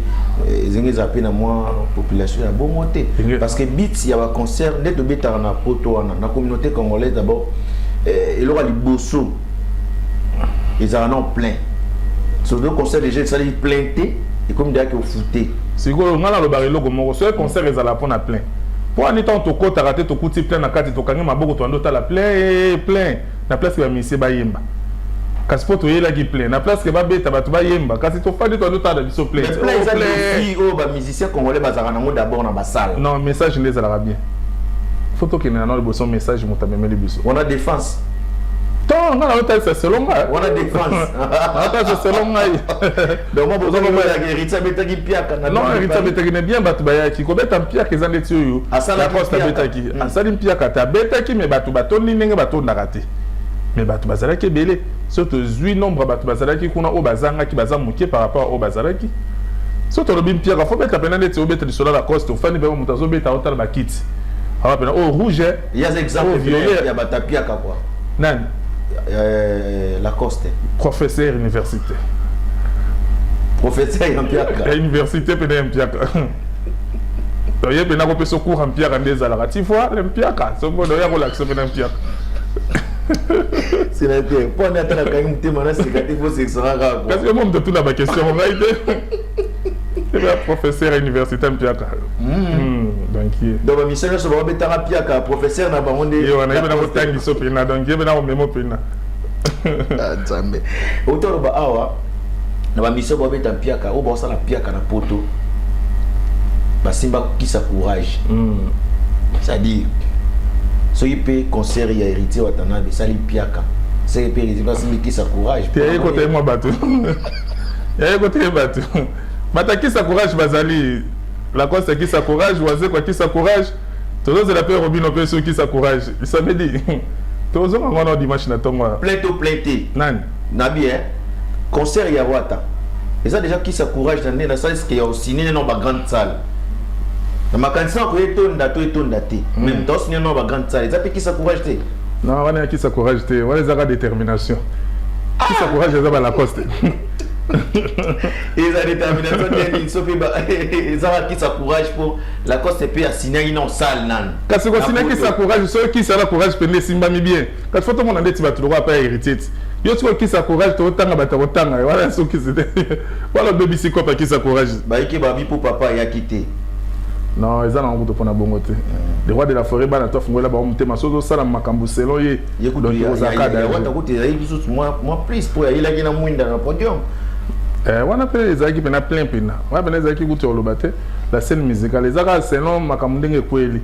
ezenge ezala mpe na mwa population ya bongo te, parce que but ya baconcert nde tobetaka na Poto wana na communauté congolaise d'abord, eloko ya liboso ezala na plein. Surtout concert déjà esali plein te, ekomi deyaki ofute. Sikoyo ngai nalobaka eloko moko: soki concert ezala mpona plein, mpo ani ntango tokɔtaka te, tokuti plein na kati, tokangi maboko, toyandi otala plein plein na place bamisie bayemba. Kasi mpo toyelaki plein na place ke babeta, bato bayemba, kasi tofandi, toyandi otala biso plein. Plein eza défi oyo bamusicien congolais bazalaka nango d'abord na basala. Non, message nde ezalaka bien. Faut tokende na liboso, message moto amemeli biso. Wana défense. To nga na otalisa selon ngai. Wana défense. Naotalisa selon ngai. Donc moi bozalaka Héritier abetaki mpiaka na? Non, Héritier abetaki ne bien, bato bayaki kobeta mpiaka eza ndeti oyo Lacoste abetaki. Asali mpiaka te, abetaki, mais bato batondi ndenge batondaka te, mais bato bazalaki ebele. So tozwi nombre ya bato bazalaki kuna, oyo bazangaki baza moke par rapport oyo bazalaki. So tolobi mpiaka, faut beta mpena ndeti obeta lisolo ya Lacoste, ofandi mpe moto azobeta, otala bakiti awa mpena oyo rouge. Yaza exemple ya bato apiaka quoi. Nani? Lacoste. Professeur université. Professeur ya mpiaka. Ya université mpena ya mpiaka. Donc ye mpena kopesa cours ya mpiaka nde ezalaka ti fois le mpiaka somono oya kolakisa mpena mpiaka. Sénateur, mpo ane ata nakangi motema naseka te, faut sekisaka kaka. Parce que mo moto tuna baquestion, ngai te, eza professeur ya université mpiaka. Donc ye Donc bamission nyonso babetaka mpiaka, professeur na bango nde. Ye wana, ye mpena kotangisa mpena, donc ye mpena komema mpena. Nzambe, outi oloba awa na bamission babeta mpiaka, oyo baosala mpiaka na Poto basimba kisa courage. C'est-à-dire soki mpe concert ya Héritier Watanabe esali mpiaka, seke mpe Héritier basimbi kisa courage. Te, yaye kota ye mwa bato, yaye kota ye bato batakisa courage bazali. Lacoste akisa courage, Wazeko akisa courage, tozozela mpe Robino mpe soki kisa courage samedi, tozonga ngo na dimanche na ntongo. Plein to plein te? Nani? Nabi concert ya Wata eza déjà kisa courage na nde nasali sike ya osinene na bagrande salle. Na makanisi na koye etonda to etonda te, mais moto aosigne no bagrande salle, eza mpe kisa courage te? Non, wana ya kisa courage te, wana ezaka détermination. Kisa courage eza balacoste. Eza détermination te nini? So mpe ezaka kisa courage, mpo Lacoste mpe asignaki na osale nanu. Kasi kosignaki kisa courage, soki kisa na courage pende esimbami bien. Kasi fo tomona ndeti bato lokola pa Héritier ti yo soki okisa courage, totanga bato ya kotanga wana, sokisi te wana obebisi kopa kisa courage. Bayiki babi mpo papa ayaki te. Non, eza nango kutu mpona bongo te. Le roi de la forêt, bana to afungolela bango motema, soki ozosala makambo selon ye. Donc ozalaka wata kutu ezalaki lisusu mwa plus, mpo ayelaki na mwinda na podium. Wana mpe ezalaki mpena plein mpena, wana mpena ezalaki kutu ya koloba te. La scène musicale eza kaka selon makambo ndenge ekweli.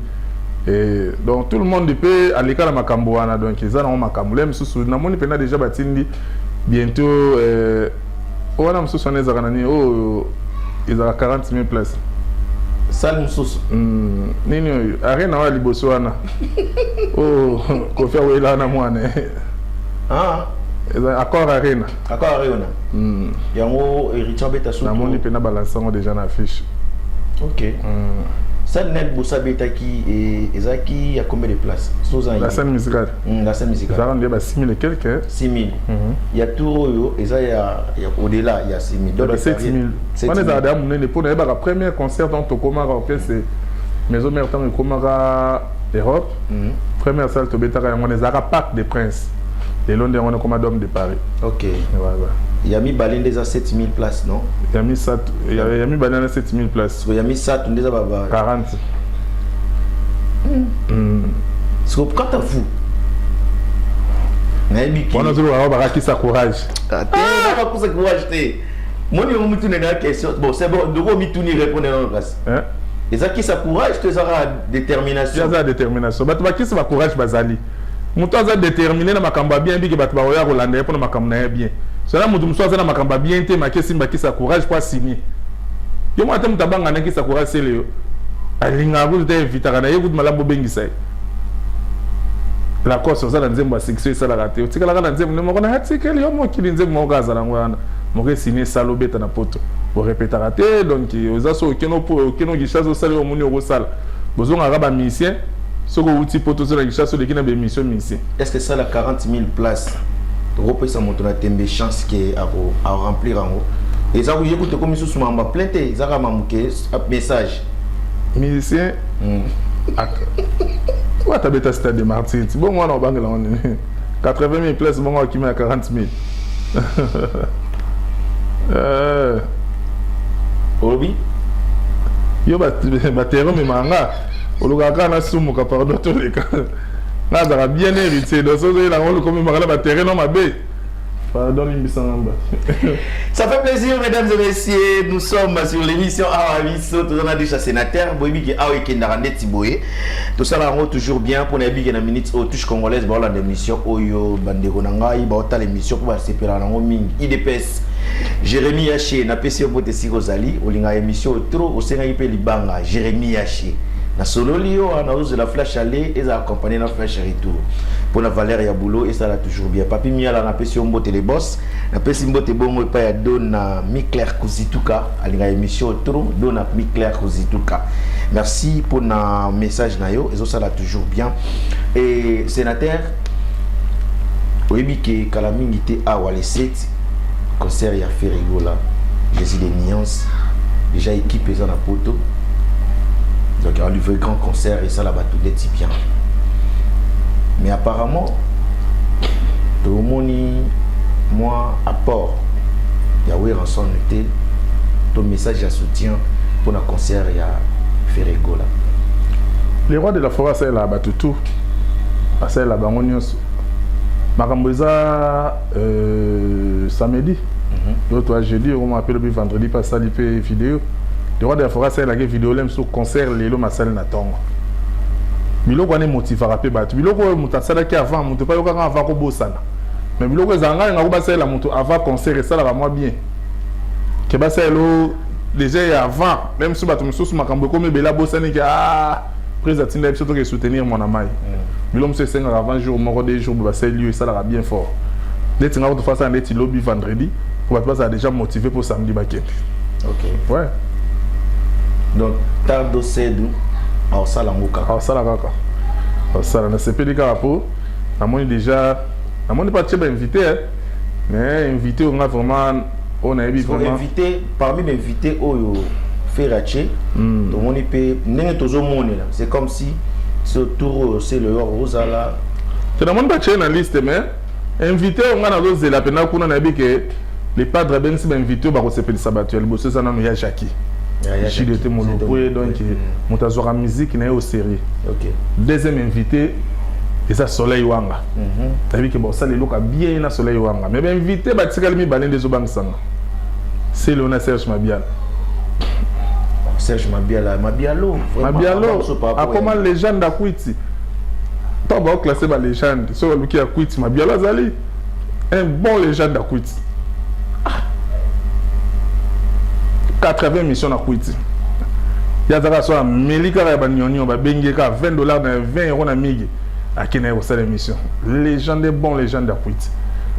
Donc tout le monde mpe aleka na makambo wana. Donc eza nango makambo le mosusu namoni mpena déjà batindi bientôt. Wana mosusu wana ezalaka na nini oyo ezalaka 40 000 place? Salle mosusu. Nini oyo, arena oyo ya liboso wana oyo Kofi awela wana mwana. Ah. Eza Accord Arena. Accord Arena. Yango Héritier abeta sutu. Namoni mpena balanse yango déjà na affiche. Ok. Salle na liboso abetaki ezalaki ya combien de place? La scène musicale? La scène musicale. Ezalaka nde ba 6000 et quelque. 6000. Ya tour oyo eza ya au-delà ya 6000. Donc 7000 wana ezalaka deya monene, mpo nayebaka premier concert donc tokomaka orchestre Maison Mère, ntango ekomaka Europe, première salle tobetaka yango wana ezalaka Parc des Princes. Lelo nde yango wana ekoma Dôme de Paris. Ok, ya mibale nde eza 7000 place, non? Ya misato, ya mibale wana 7000 place. Ya misato nde eza ba 40. Siko quant à vous, nayebi. Wana ozolobaka bakakisa courage. Te, bakakusa courage te. Moni yango mituni na question. Bon, c'est bon, doko mituni, répondre nano. Kasi eza kisa courage to ezaka détermination? Eza détermination. Bato bakisi bacourage bazali. Moto aza déterminé na makambo ya bien, biki bato bakoya kolanda ye mpona makambo na ye bien. Sona moto mosusu aza na makambo ya bien te, maki esimba kisa courage mpo asigne yo mwana te. Moto abanga na kisa courage sele yo alingaka kutu te, evitaka na ye kutu malamu bobengisa ye. Lacoste oza na nzembo ya succès esalaka te, otikalaka na nzembo nde moko na atikeli yo mokili, nzembo moko azala yango wana moko esini esala obeta na poto, borepetaka te. Donc oza so okende Kinshasa, osali omoni okosala, bozongaka bamusicien. Soki outi poto, ozo na Kinshasa, oleki na baémission musicien. Est ce que sala 40 000 places, tokopesa moto na tembe chance ke aremplir yango? Eza ye kutu ekomi susu makambo ya plein te, eza kaka mamuke message. Musicien oyo atabeta Stade de Martyrs, bongo wana obangela ngo nini? 80 000 place, bongo akima ya 40 000. Olobi? Yo baterrain omemaka nga, olukaka kaka nasumuka. Pardon, toleka. Nga azalaka bien Héritier, donc soki ozoyelanga oluka omemaka na baterrain no mabe. Pardon, limbisanga mba. Ça fait plaisir, mesdames et messieurs. Nous sommes sur l'émission Awa Biso. Nous avons déjà sénateur. Boyebi ke awa ekendaka ndeti boye. Tout ça là, toujours bien. Pour nayebi ke na minute oyo touche congolaise, ba la émission oyo bandeko na ngai, ba ota l'émission pour ba sepela nango mingi. IDPS. Jérémy Yaché, na pesi yo bote siko zali, olinga émission trop, osengaki pe libanga. Jérémy Yaché. Na sololi yo na ozela flash aller eza accompagné na flash retour pour la valeur ya boulot et ça là toujours bien. Papi Miala, na pesi yo mbote les boss, napesi mbote bongo epai ya Dona Micler Kozituka, alinga émission trop. Dona Micler Kozituka, merci mpona message na yo, ezosala toujours bien. Et sénateur, oyebi ke kala mingi te awa le 7, concert ya Ferre Gola, Jésus de Nuance. Déjà équipe eza na poto, donc alivre grand concert, esala bato ndeti bien. Mais apparemment tomoni mwa apport ya Werrason te to message ya soutien mpona concert ya Ferre Gola. Le roi de la forêt asalelaka bato tout, asalela bango nyonso. Makambo eza samedi, yo toa jeudi, okoma mpe lobi vendredi mpe asali mpe video. Le roi de la forêt asalelaki video le mosusu concert lelo masali na ntongo. Biloko wana emotivaka mpe bato. Biloko oyo moto asalaki avant, moto mpe ayokaka avant kobosana. Mais biloko ezala ngai ngako basalela moto avant concert esalaka mwa bien ke basalela o déjà ya avant. Même so bato mosusu makambo ekomi ebele, abosani ke ah, prise atinda biso toke soutenir mwana mai. Biloko mosusu esengaka avant jour moko, 2 jours, basali yo esalaka bien fort. Neti nga kutu fasala ndeti lobi vendredi po bato bazala déjà motivé mpo samedi bakende. Ouais. Donc tardo cedo. Aosala yango kaka. Aosala kaka, aosala. Nasepeli kaka mpo namoni déjà, namoni mpe atie bainvité, mais invité oyo nga vraiment oyo nayebi vraiment. Invité, parmi bainvité oyo Ferre atie, tomoni mpe ndenge tozomonela, c'est comme si ce tour oyo c'est le ozala. Te, namoni batie na liste, mais invité oyo nga nazozela mpena kuna, nayebi ke le padre abengisi bainvité oyo bakosepelisa bato. Ya liboso eza nano ya Jackie Jdt Molopwe, donc moto azwaka musique na ye au sérieux. Deuxième invité eza Soleil Wanga. Nayebi ke bosala eloko ya bien na Soleil Wanga. Mais bainvité batikali mibale nde ezobangisanga: Selo na Serge Mabiala. Serge Mabiala, Mabialo. Mabialo akoma légende akwiti. Ntango baoclasse balégende, soki baluki ya kwiti, Mabialo azali un bon légende akwiti. 80 mission na kwiti, ye azalaka so ameli kaka ya banyonio, babengi ye kaka 20 $ na 20 € na migi, akende ye kosala émission. Légende, bon légende ya kwiti.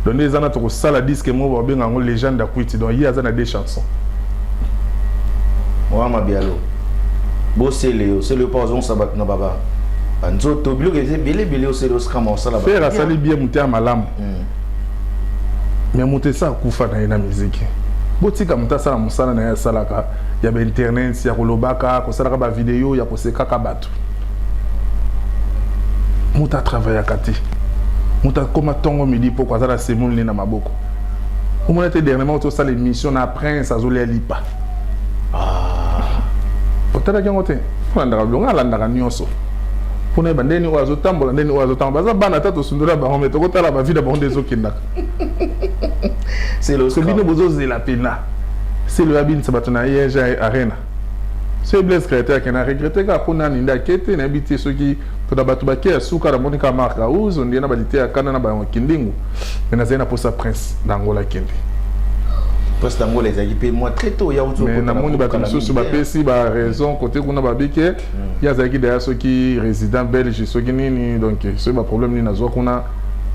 Donc nde eza na tokosala disque moko babenga yango légende ya kwiti. Donc ye aza na deux chansons. Wa Mabialo, bosele osele mpo azongisa bato na baba banzoto, biloko eza ebele ebele. Osele osikama osala. Ferre asali bien, moto ya malamu, mais moto esa akufa na ye na miziki. Botika moto asala mosala na ye, asalaka ya bainternet, ya kolobaka, kosalaka bavideo, ya kosekaka bato. Moto atravaillaka te, moto akóma ntongo midi poko aza na semoule nde na maboko. Omona te, dernièrement tosala émission na Prince, azolia lipa. Otalaki yango te? Olandaka bilongo, alandaka nyonso mpona yeba ndeni oyo azotambola, ndeni oyo azotambola. Baza bana, ata tosundola bango, me tokotala bavie na bango nde ezokendaka. So bino bozozela mpena Selo abinisa bato na ING Arena. So Blaise Créateur akende, aregrete kaka mpo nani nde ake te. Nayebi te soki mpona bato bake ya suka. Namoni kaka Mark House ondie na balite ya kanda na bakindingu, me nazali na posa Prince na Angola akende. Prince d'Angola ezalaki mpe mwa très tôt ya. Mais namoni bato mosusu bapesi baraison kote kuna, babike ye azalaki deya soki résident belge, soki nini, donc soki baproblème nini azwa kuna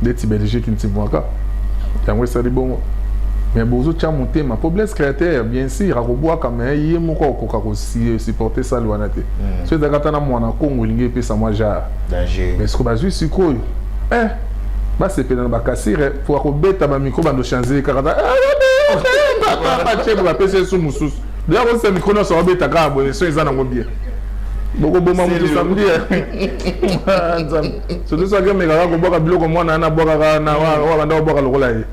ndeti Belgique ntibwaka yango esali bongo. Mais bozotya motema mpo Blaise Créateur, bien sûr akobwaka, mais ye moko akokoka kosupporter sale wana te. So ezalaka ata na mwana Kongo, elingi epesa mwa genre, mais siko bazwi sikoyo basepela na bakasire po akobeta bamicro, bando change kaka, batie bapesi esu mosusu deya kosisa micro nyonso, abeta kaka boye. So eza nango bien, bokoboma motu samedi. Nzambe, surtout soki amekaka kobwaka biloko, mwana wana abwakaka na wa banda kobwaka lokola ye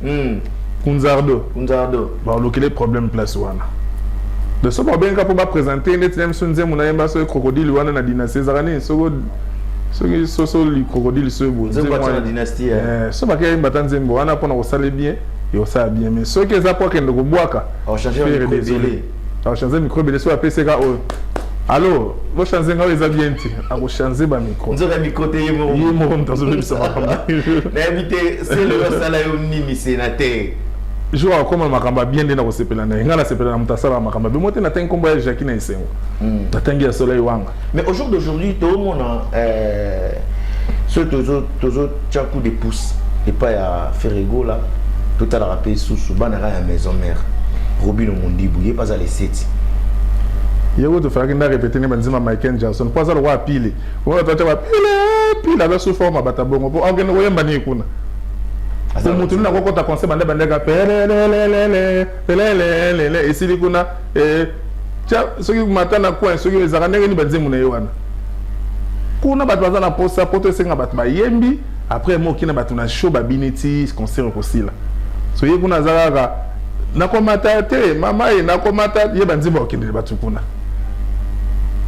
Kunzardo. Kunzardo. Balokele problème place wana de so babengaka mpo baprésente ndeti na biso nzembo nayemba soki crocodile wana na dynastie ezalaka nini, soko soki soso crocodile so boye. So bake yemba ata nzembo wana mpona kosala bien, ekosala bien. Mais soki eza mpo akende kobwaka, achange micro ebele. So apeseka oyo, allo, bochange nga oyo eza bien te, akochange bamicro. Nzoka micro te, ye moko. Ye moko moto azobebisa makambo. Nayebi te Sele osala yo nini, sénateur. Jour akoma makambo ya bien nde na kosepela na ye. Ngai nasepela na moto asalaka makambo ya bien mo te. Natangi nkombo ya Jacki na esengo, natangi ya Soleil Wanga. Mais au jour d'aujourd'hui toomona soki tozotya coup de pouce epai ya Ferre Gola, totalaka mpe susu bana kaka ya maison mère, Robino Mondibu, ye mpe aza le 7. Ye oyo tofalaki nda répété nde banzima Michael Jackson mpo aza lokwa pile oyo toatya bapile pile, aza sous forme bata bongo mpo akende koyemba nini kuna. Po motu nini akokota concert bande bandeka pelelelele pelelelele, esili kuna tia soki mata na coin, soki ezalaka ndenge nini banzembo na ye wana kuna. Bato baza na posa po toesenga bato bayembi après moki na bato na show, babini ti concert ekosila. So ye kuna aza kaka nakomata te, mama ye nakomata ye banzembo akokendele bato kuna.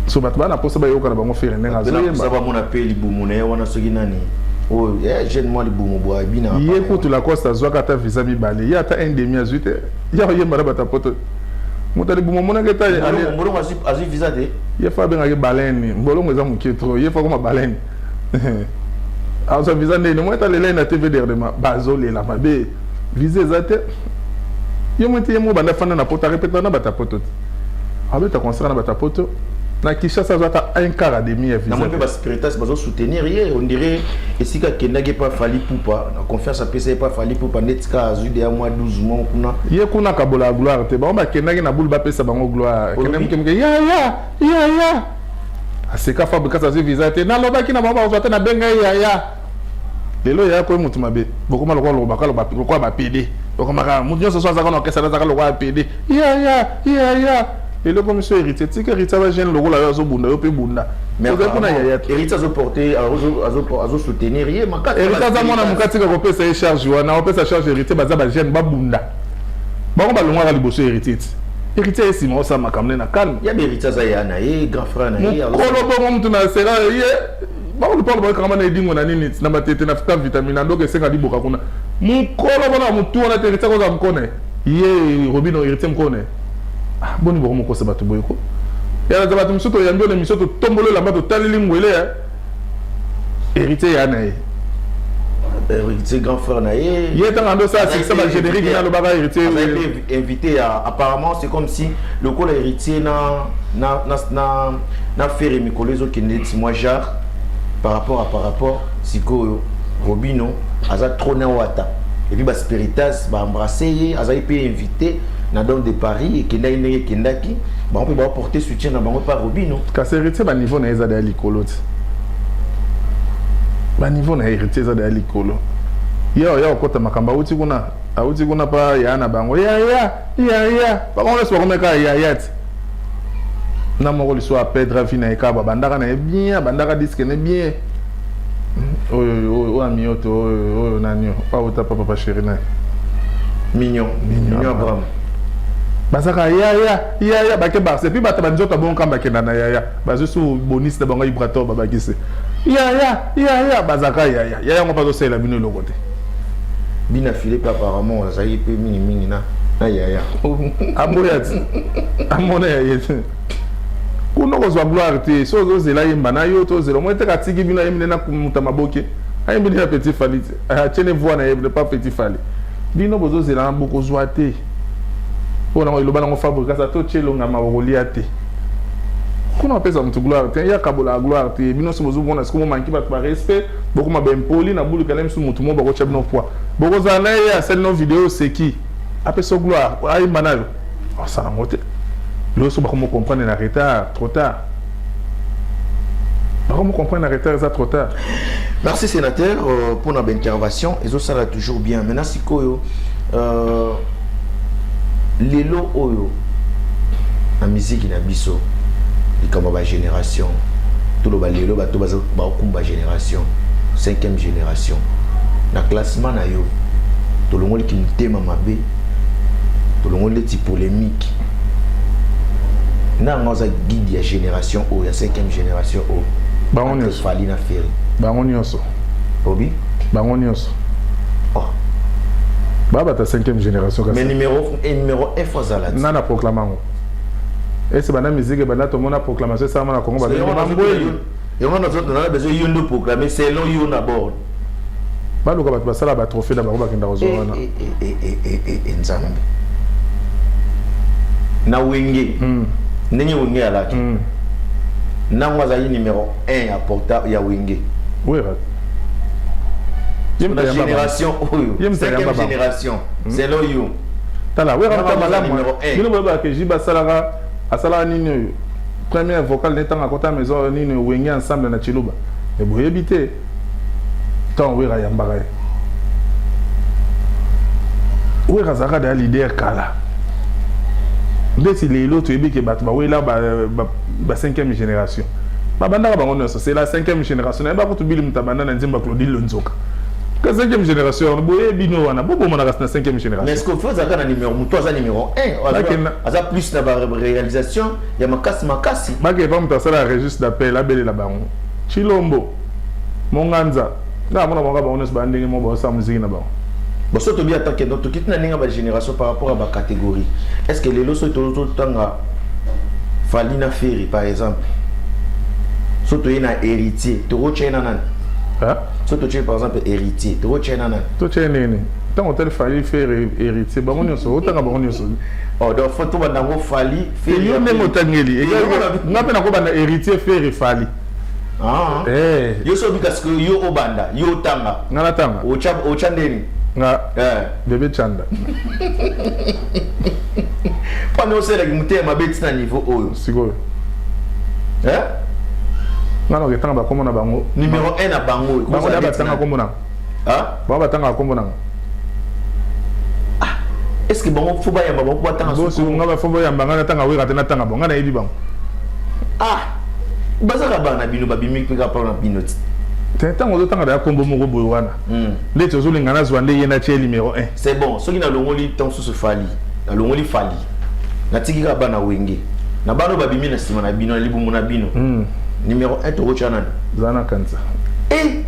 So bato baa na posa bayoka na bango Ferre ndenge azoyemba. Bamona mpe libumu na ye wana, soki nani oyo jeune mwa libumu bwa bina. Ye kutu Lacoste azwaka ata visa mibale, ye ata un demi azwi te. Ye akoyemba na bato ya poto, moto ya libumu omonaki ete Mbolongo azwi visa te. Ye fa abengaki baleine, mbolongo eza moke trop. Ye fa koma baleine, azwa visa ndeni? Mo ete alela ye na TV dernièrement, bazolela mabe, visa eza te. Ye mo te, ye mo banda fanda na poto, arepeta na bato ya poto te, abeta concert na bato ya poto na Kinshasa, azwa ata un quart à demi ya visa. Namoni mpe baspiritas bazosoutenir ye. On dirait esika akendaki epa Fally Ipupa na confiance apesa ye epa Fally Ipupa, ndeti kaka azwi deya mwa 12 mois kuna. Ye kuna akabola ya gloire te. Bango bakendaki na bulu, bapesa bango gloire. Akende moke moke, ya ya ya ya. Aseka Fabrikas azwi visa te. Nalobaki na bango bakozwa te, nabenga ye yaya. Lelo yaya koyi moto mabe. Bokoma lokola lobaka lokola ba PD. Bokomaka moto nyonso so azaka na orchestre azaka lokola PD. Yaya, yaya. Lelo komi so héritier. Tika héritier ba jeune lokola yo azobunda yo pe bunda. Mais kuna yaya te. Héritier azo porter azo azo azo soutenir ye makati. Héritier aza mwana mokati ka kopesa ye charge wana, opesa charge héritier baza ba jeune babunda. Bango balongwaka liboso héritier ti. Héritier ye nsima osala makambo ne na calme. Ya héritier aza ya na ye grand frère na ye. Mokolo bongo mutu na sera ye bango lupango bakangama na edingo na nini na matete na fita vitamine na ndoka esenga liboka kuna. Mokolo bona mutu wana te héritier akozala mokone. Ye Robino héritier mokone. Ah boni boko mokosa bato boye ko. Ya na bato mosusu toyambi na émission totombolo elamba totaleli ngwele ya héritier ya na ye. Héritier grand frère na ye. Ye ntango ando osala succès ba générique na alobaka héritier. Invité ya apparemment c'est comme si lokola héritier na na na na na Ferre mikolo ezokende ti mwa genre par rapport sikoyo Robino aza trop na Wata et puis ba spiritas ba embrasser ye, azali mpe invité na Dome de Paris, ekendaki ndenge ekendaki, bango mpe baporter soutien na bango pa Robino. Kasi héritier, baniveau na ye eza daya likolo ti, baniveau na ye héritier eza daya likolo. Ye oya kokɔta makambo awuti kuna mpa ya na bango yaya yaya, bango nyonso bakomi kaka yaya ti na moko liso aperdre vie na ye kaka. Babandaka na ye bien, abandaka disque ne bien. Oyo oyo amioto oyo oyo nani oyo auta pa papa chéri na ye? Mignon. Mignon Abraham. Bazaka yaya yaya, bake barse puis bato banzoto bongo bakenda na yaya, bazwi su bonisi na bango ibrator, babakisi yaya yaya, bazaka yaya yaya yango mpe azosalela bino eloko te. Bina file mpe apparemment azalaki mpe mingimingi na yaya. Aboya ti amona ya ye te kuna kozwa gloire te. So ozozela yemba na yo to ozela omoi te, katiki bino, ayembi nde na muta maboke, ayembi nde na petit Fally te, atie ne voix na ye pas petit Fally. Bino bozozela na bokozwa te mpo nango eloba nango Fabrikas ata otie elongama bokolia te. Kuna bapesa motu gloire te, ya kabola gloire te. Bino nyonso bozomona sikoyo momanki bato barespect, bokoma baimpoli na buluka misu. Motu moko bakotya bino poids, bokozala na ye, asali no video, oseki, apesa gloire, ayemba na yo, osala yango te. Lelo so bakomo comprendre na retard, trop tard. Bakomo comprendre na retard, eza trop tard. Merci sénateur pour notre intervention, ezosala toujours bien. Maintenant sikoyo lelo oyo na miziki na biso, likambo ya bagénération, toloba lelo bato baokumba génération, cinquième génération na classement na yo, tolongoliki motema mabe, tolongoli neti polémique na yango, aza guide ya génération oyo ya cinquième génération oyo? Bango nyonso. Fally na Ferre. Bango nyonso. Obi? Bango nyonso. Oh. Babata cinquième génération. Mais numéro 1 fois azala. Nana proclame yango ese banda musique banda tomona proclamation esalama na Congo, babengi bambweli. Yango nazala besoin yo nde proclamer selon yo na bord. Baluka bato basala batrophée na bango, bakenda kozwa wana. Nzambe, na Wenge, ndenge Wenge alaki, nango azali numéro 1 ya porta ya Wenge? Wera. Na génération oyo, cinquième génération, selon yo? Tala, Wera muta malamu. Bino boyebaka JB asalaka, asalaka nini oyo, première vocale ne ntango akota maison nini, Wenge ensemble na Chiluba. Me boyebi te ntango Wera ayambaka ye. Wera azalaka deya leader kala. Ndeti lelo toyebi ke bato bawela ba cinquième génération, babandaka bango nyonso, c'est la cinquième génération. Nayeba kutu bili moto abanda na nzembo ya Claudine Lonzoka ka cinquième génération wana. Boyebi no wana bobomanaka na cinquième génération. Mais est-ce que faut azalaka na numéro, moto aza numéro 1, aza plus na baréalisation ya makasi makasi? Bakepa moto asala registre d'appel, abelela bango Chilombo Monganza nga amona bango, bango nyonso baya ndenge moko, baosala muziki na bango. Bon, so tobi atake, donc tokiti na ndenge ya bagénération par rapport à bacatégorie. Est ce que lelo soki tozotanga Fally na Ferre par exemple, so toye na héritier, tokotia ye na nani? So totie par exemple héritier, tokotia ye na nani? Totie nini? Ntango otali Fally, Ferre, héritier, bango nyonso, otanga bango nyonso. Oh, donc faut tobanda yango Fally, Ferre. Yo ndenge otangeli nga mpe nakobanda héritier, Ferre, Fally. Ah. Eh. Yo so obika sikoyo, yo obanda, yo otanga. Nga natanga. Otya ndeni? Nga? Eh. Bebe Chanda. Mpona osalelaki motema mabe ntina niveau oyo? Sikoyo. Eh? Nga na oketanga bakombo na bango. Numéro 1 na bango. Bango da batanga kombo na. Ah? Bango batanga kombo na. Ah, est-ce que bango faut bayamba bango batanga? Bosi nga ba faut bayamba, nga natanga Wera te, natanga bango, nga nayebi bango. Ah, bazaka bana bino, babimi mpe kaka na bino ti. Te, ntango ozotanga daya kombo moko boye wana, ndeti ozolinga nazwa nde ye natie numéro 1. C'est bon, soki nalongoli ntango mosusu Fally, nalongoli Fally, natiki kaka bana Wenge na bana oyo babimi na nsima na bino, na libumu na bino, numéro 1 tokotya nani? Za na kanisa. E.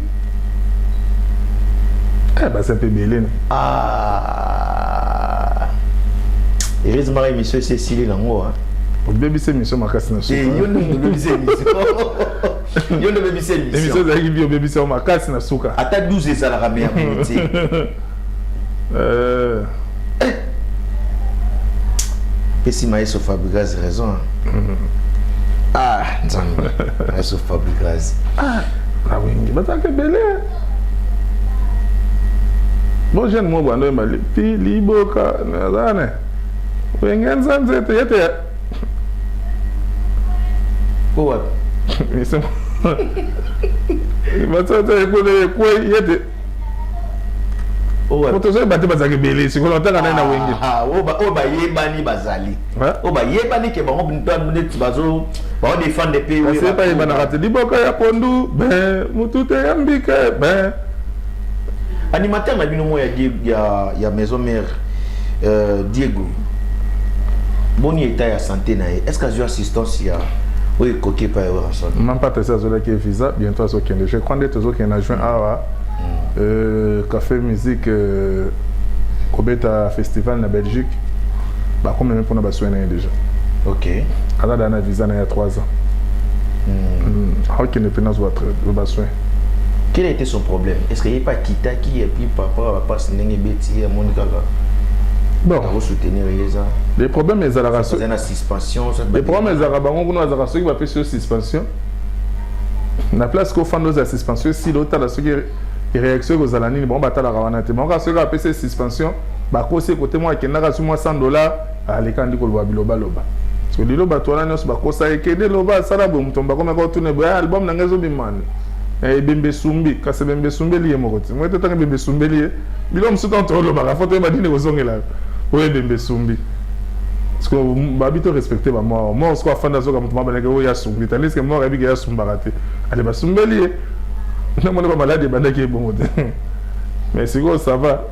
Eh, baza mpe ebele ne. Ah, heureusement émission esi esili nango. Obebisa émission makasi na suka. Yo nde obebisa émission, yo nde obebisa émission. Émission ezalaki bi, obebisa yo makasi na suka. Ata 12 ezalaka me ya boye te. Pesi Maestro Fabregas raison. Ah, Nzambe, Maestro Fabregas. Ah, na Wenge bazalaka ebele. Bon, jeune moko bando oyemba pi liboka naza ne Wenge nzanze te ye te. O wapi? Basata ekole ekwei ye te. O wapi? Po tozoyeba te, bazalaka ebele. Sikoyo otanga nani na Wenge? Ah, oyo bayebani bazali, oyo bayebani ke bango neti bazo baodefendre mpe. Kasi bayebanaka te. Liboka ya pondu ben mutu te ya mbike ben. Animateur na bino moko ya Maison Mère, Diego, boni état ya santé na ye? Est ce que azwi assistance ya oyo ekoki epai ya Werrason? Mampata esi azolaki ye visa, bientôt azokende. Je crois nde tozokende na juin awa, Café Musique kobeta festival na Belgique, bakomeme mpona basoin na ye déjà. Aza daa na visa na ye ya 3 ans. Aokende mpe nazwa basoin. Quel a été son problème? Est ce que ye mpe akitaki et puis papa bapasi ndenge ebeti ye, amoni kaka bon akosoutenir ye eza? Les problèmes ezalaka aza na suspension. Les problèmes ezalaka bango kuna, bazalaka soki bapesi yo suspension na place kofanda, ozala suspension esili, otala soki réaction ekozala nini. Bango batalaka wana te. Bango kaka soki bapesi ye suspension, bakosi ekote moko, akendaka su mwa 100 $, aleka ndi koloba bilobaloba. Parce que lelo bato wana nyonso bakosa, ekende loba, asala boye, moto bakomaka otuna boye: "Album na ngai ezobima, ebembe esumbi." Kasi ebembe esumbeli ye moko te. Moi te, ntango ebembe esumbeli ye, biloko mosusu ntango tolobaka, fo toyeba nini kozongela oyo ebembe esumbi. Parce que babi to respecte bamort mort. Siko afandi, azoka moto mabalaki oyo asumbi, tandis que mort ayebiki asumbaka te. Ale basumbeli ye, namoni bamaladi ebandaki ebongo te, mais sikoyo ça va.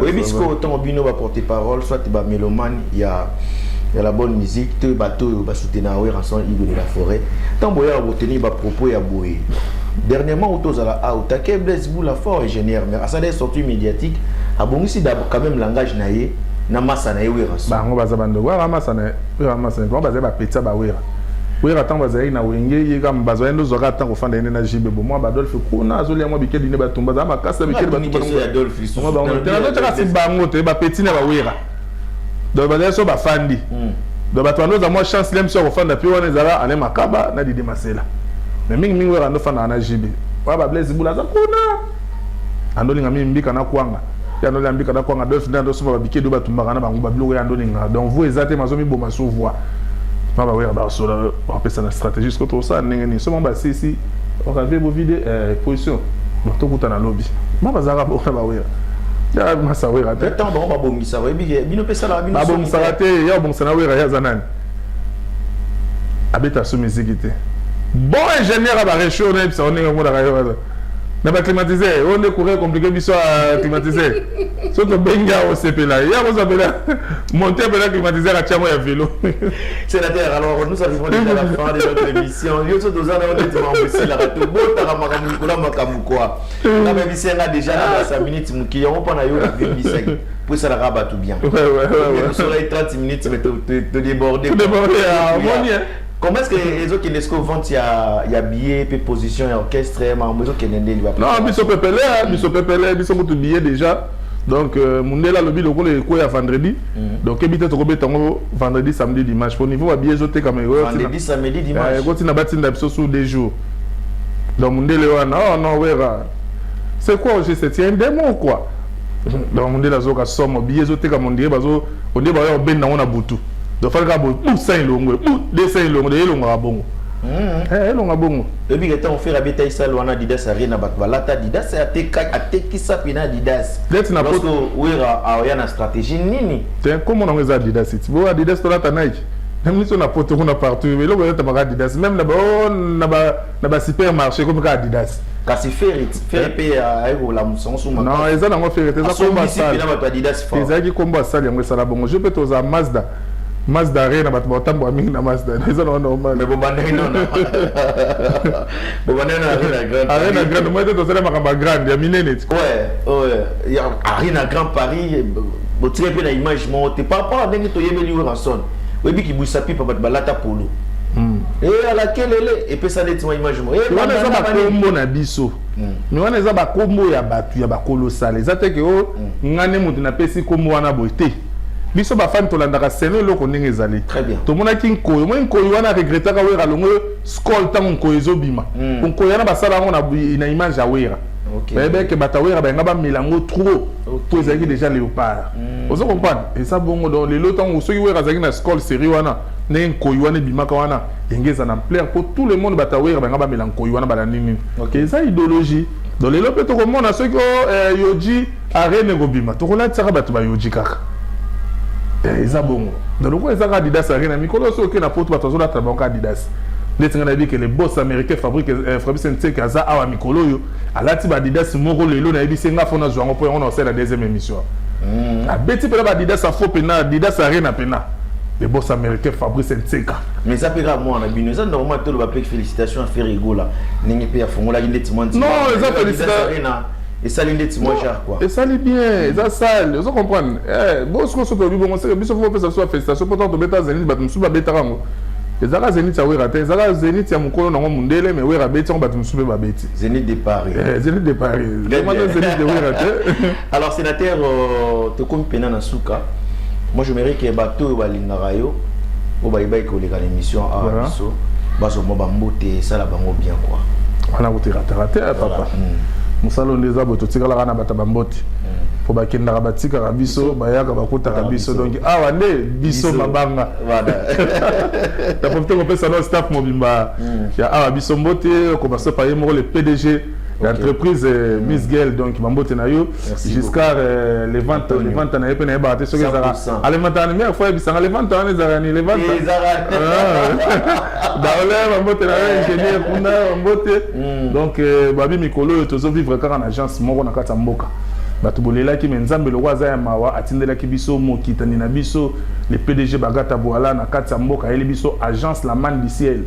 Oyebi, sikoyo ntango bino baporte parole, soit bamélomane ya la bonne musique to bato oyo basoutenaka Werrason, Igwe de la Forêt, ntango boyaka kotenir bapropos ya boye, dernièrement oyo tozala aotake Blaise Bula, fort ingénieur, mais asala sortie médiatique, abongisi quand même langage na ye na masa na ye Werrason. Bango baza bandeko, wera masa na wera, masa na bango, bazali bapeti ya bawera. Wera ntango bazalaki na Wenge, ye kaka bazalaki nde ozwaka ntango kofanda ye nde na Jibe bo mwa badolphe kuna, azolia mwa bikedi nde batumba, azala makasi na bikedi. Batumbaazotaka si bango te, bapeti na bawera. Donc bazali so bafandi, donc bato bando oza mwa chance le miso ya kofanda mpe wana ezala Ale Makaba na Didi Masela, mais mingimingi Wera ando fandaka na Jibe. Oya bablaise Bula aza kuna, andolinga mingi mbika na kwanga ye, andolinga mbika na kwanga. Dolphe nde andosomba babikedi oyo batumbaka na bango babiloko ye andolinga. Donc vo eza te, mazomiboma so voi ma bawera basola, bapesa na stratégie. Siko tosala ndenge nini? So bango basisi okavie bovide position, bon, tokutana lobi. Ma bazalaka bona bawera ya masa Wera te. Ntango bango babongisaka, oyebi bino mpe esalaka bino. Babongisaka te. Ya obongisa na Wera, ye aza nani? Abeta so miziki te. Bon ingénieur ya barechaud, nayebisa o ndenge omonaka yo wana na baclimatiseur oyo nde courant compliqué. Biso ya climatiseur, so tobengi awa, osepela ye akozwa mpena monte mpena climatiseur, atiango ya vélo. Sénateur, alors nous arrivons déjà à la fin de notre émission. Yo so toza na yo neti makambo esilaka, tobotaka makambo likolo ya makambo kwa nabebisi yanga déjà na basa minute moke yango mpo na yo nabebisaki po esalaka bato bien. Soki 30 minutes, mais todéborde. Comment est-ce que ezokende? Est-ce que vente ya billet mpe position ya orchestre, makambo ezokende ndeni? Non, biso pepele, biso pepele, biso kutu billet déjà. Donc mundele alobi lokola ekoya vendredi, donc ebi te, tokobeta yango vendredi, samedi, dimanche. Po niveau babillet ezotekama, vendredi, samedi, dimanche. Ekotina batinda biso sur 2 jours. Donc mundele wana, oh non, Wera, c'est quoi au juste? C'est un démon ou quoi? Donc mundele azoka somo, billet ezotekama, ondire bazo ondire baoya kobenda yango na butu. Donc fali kaka boye, bu 100 elongo, bu 200 elongo, de elongaka bongo. Elonga bongo. Oyebi ke ntango Ferre abeta esale wana, Adidas Arena, bato balata Adidas, atekisa mpena Adidas. Neti na Lorsque Wera aoya na stratégie nini? Te, kombo nango eza Adidas. Ti bo Adidas tolata Nike na miso na poto kuna partout, eloko elatamaka Adidas, même na ba oh, na ba supermarché komi kaka Adidas. Kasi Ferre mpe aye kolamusa ngo. Non, eza nango Ferre te, eza kombo Asombisi mpena bato Adidas fort. Ezalaki kombo asali yango, esala bongo. Je mpe toza Mazda, Mazda Arena, bato baotambola mingi na Mazda, eza nango normal. Mais bobandaki nona, bobandaki na Arena Grand. Arena Grande moi te, tosala makambo ya grande, ya minene ti. Ouais, ya Arena Grand Paris, botika mpe na image moko te par rapport à ndenge toyebeli Werrason. Oyebi kibwisa pipa, bato balata polo e alakelele, epesa neti mwa image moko. Wana eza bakombo na biso, mais wana eza bakombo ya bato ya bakolosala. Eza te ke o nga nde moto napesi kombo wana boye te. Biso bafani tolandaka selo eloko ndenge ezali. Très bien. Tomonaki nkoyo, omoi nkoyo wana regretaka Wera alongo Skol. Ntango nkoyo ezobima, nkoyo wana basala yango na image ya Wera. Bayebeke bato ya Wera bayenga bamela yango trop po ezalaki déjà léopard. Ozo comprendre? Eza bongo. Donc lelo, ntango soki Wera azalaki na Skol série wana, ndenge nkoyi wana ebimaka wana, enge eza na ampleur po tout le monde, bato ya Wera bayenga bamela nkoyi wana, bala nini. Eza idéologie. Donc lelo mpe tokomona soki o Yohji Arena ekobima, tokolatisaka bato bayoji kaka. Eza bongo. Donc lokola eza kaka Adidas Arena, mikolo soki oke na poto, bato azolatala bango kaka Adidas. Neti ngai nayebi ke le boss américain Fabrique Fabrice Nseke aza awa mikolo oyo, alati baadidas moko. Lelo nayebisi nga fo nazwa yango mpo yango na kosala deuxième émission. Abeti mpena baadidas afo mpena Adidas Arena mpena, le boss américain Fabrice Nseka. Mais eza mpe kaka mwana bino, eza normal. Toloba mpe félicitation ya Ferre Gola, ndenge mpe afungolaki ndeti mwa nzima. Non, eza Arena esali ndeti mwa genre quoi. Esali bien, eza sale, ozo comprendre? Bo sikoyo so tolobi bongo, seke biso fo bopesa biso bafélicitation mpo ntango tobeta Zénith, bato mosusu babetaka yango. Ezalaka Zénith ya Wera te, ezalaka Zénith ya mokolo nango mondele, mais Wera abeti yango, bato mosusu mpe babeti. Zénith de Paris. Zénith de Paris, vraiment Zénith de Wera te. Alors sénateur, tokomi mpena na suka. Moi, j'aimerais que bato oyo balingaka yo, oyo bayebaki koleka na émission awa, biso bazwa mwa bambote, esala bango bien quoi. Wana koterataka te, papa. Mosala oyo nde eza boye, totikalaka na bato ya bambote mpo bakendaka, batikaka biso, bayaka, bakutaka biso. Donc awa nde biso mabanga. Na profite kopesa no staff mobimba ya awa biso mbote, okobasa pa ye moko le PDG ya entreprise, Miss Gel. Donc bambote na yo. Giscard, levante, levante na ye mpe nayebaka te soki ezalaka alevante wana. Meilleure fois yebisanga levante wana ezalaka ni levante daole. Bambote na yo, ingénieur kuna, bambote. Donc babi mikolo oyo tozovivre kaka na agence moko na kati ya mboka. Bato bolelaki, me Nzambe lokwa aza ya mawa, atindelaki biso mokitani na biso, le PDG Bagata Bwala, na kati ya mboka. Ayeli biso agence La Manne du Ciel.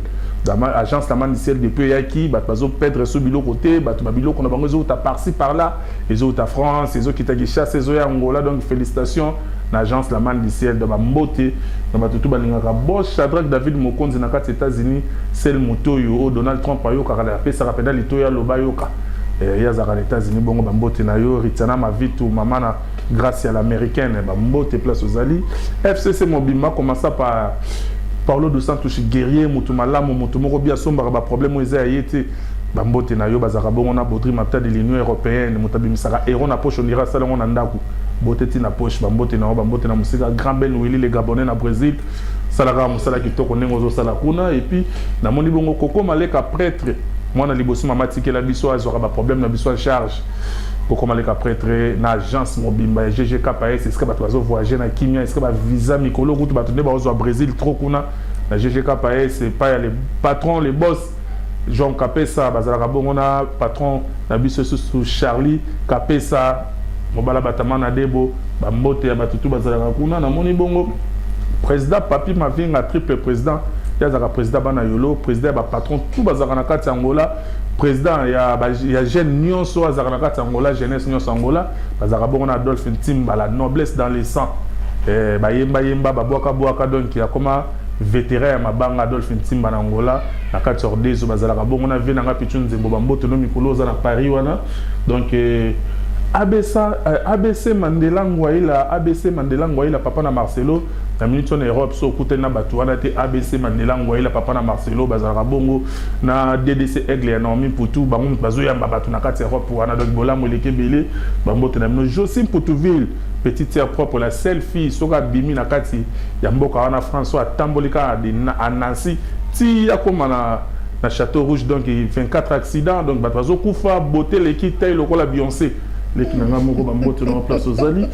Agence La Manne du Ciel, depuis eyaki, bato bazoperdre so biloko te. Bato babiloko na bango ezouta par-ci par-là, ezouta France, ezokita Kinshasa, ezoya Angola. Donc félicitation na agence La Manne du Ciel. Donc bambote na bato tu balingaka boss Shadrack David Mokonzi na kati États-Unis, sel moto oyo oyo Donald Trump ayokaka, apesaka mpenza litoyi aloba yoka. Ye azalaka na États-Unis. Bongo bambote na yo, Ritiana Mavitu, mama na Grâce ya l'Américaine, bambote place ozali. FCC mobimba, commença par Paulo dos Santos, guerrier, motu malamu, motu moko bi asombaka baproblème oyo eza ya ye te. Bambote na yo. Bazalaka bongo na Baudry Mapta de l'Union européenne, moto abimisaka euro na poche, ondira asala yango na ndako, bote ti na poche. Bambote na yo, bambote na mosika. Grand Ben Willi le Gabonais na Brésil, salaka mosala kitoko ndenge ozosala kuna. Et puis namoni bongo Koko Maleka prêtre, mwana liboso mama atikela biso, azwaka baproblème na biso en charge. Koko Maleka prêtre na agence mobimba ya GGKS, esika bato bazovoyage na kimia, esika bavisa mikolo kutu bato nde baozwa Brésil trop kuna na GGKS, epai ya le patron, le boss Jean Kapesa. Bazalaka bongo na patron na biso lisusu Charlie Kapesa, mobala batama na debo. Bambote ya bato tu bazalaka kuna. Namoni bongo président Papi Mavinga, triple président. Ye azalaka président bana yolo, président ya bapatron tout bazalaka na kati ya Angola, président ya jeune nyonso azalaka na kati ya Angola, jeunesse nyonso Angola. Bazalaka bongo na Adolphe Ntimba, la noblesse dans le sang. Bayembayemba, babwakabwaka, donc akoma vétéran ya mabanga, Adolphe Ntimba na Angola, na kati ya Ordezo. Bazalaka bongo na vie nanga Pichu Nzembo. Bambote no mikolo oza na Paris wana. Donc ABC, ABC Mandela Ngwaila, ABC Mandela Ngwaila, papa na Marcelo, na minute wana Europe so okutani na bato wana te. ABC Mandela Ngwaila, papa na Marcelo, bazalaka bongo na DDC Aigle ya Naomi Mputu. Bango moto bazoyamba bato na kati ya Europe wana. Donc bolamu eleki ebele. Bambote na bino. Josi Mputuville. Petite sœur propre, la seule fille soki abimi na kati ya mboka wana France, oyo atamboli kaka à Nancy ti akóma na Château Rouge, donc 24 accidents, donc bato bazokufa. Beauté eleki tai lokola Beyoncé. Leki na nga moko, bambote na place ozali.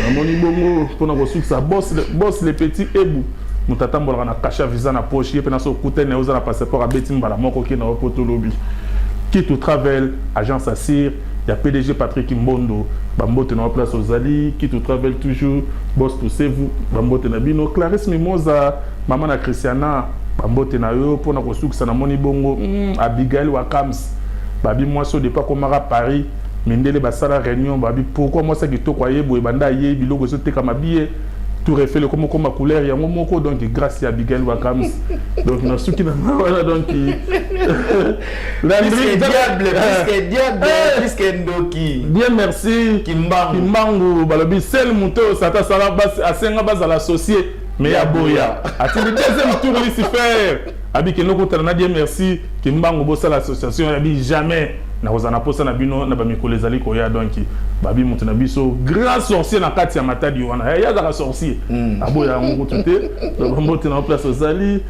Namoni bongo mpona kosukisa, boss, boss le petit Ebu, moto atambolaka na cachet visa na poche. Ye mpe na so okutani na ye, oza na passeport, abeti mbala moko oke na yo po tolobi. Kitu Travel, agence Assir ya PDG Patrick Mbondo, bambote na place ozali. Kitu Travel toujours, boss Tosevu, bambote na bino. Clarisse Mimoza, mama na Christiana, bambote na yo. Mpona kosukisa, namoni bongo Abigail Wakams, babi mwasi oyo depuis akomaka Paris, mindele basala réunion, babi pourquoi mwasi ya kitoko aye boye, banda aye biloko ezotekama biye Tour Eiffel ekoma koma couleur yango moko. Donc grâce ya Abigail Wakams, donc nasuki na nga wana. Donc Landry diable, plus diable, plus que ndoki. Bien, merci. Kimbangu. Kimbangu, balobi sel moto oyo sata asala, asenga bazala associé, mais ya boya, atindi deuxième tour Lucifer, abi kende okutana na Dieu merci Kimbangu, bosala association. Abi jamais nakozala na posa na bino na bamikolo ezali koya. Donc babi moto na biso, grand sorcier na kati ya Matadi wana, ye azalaka sorcier, aboya yango kutu te. Donc mbote na place ozali.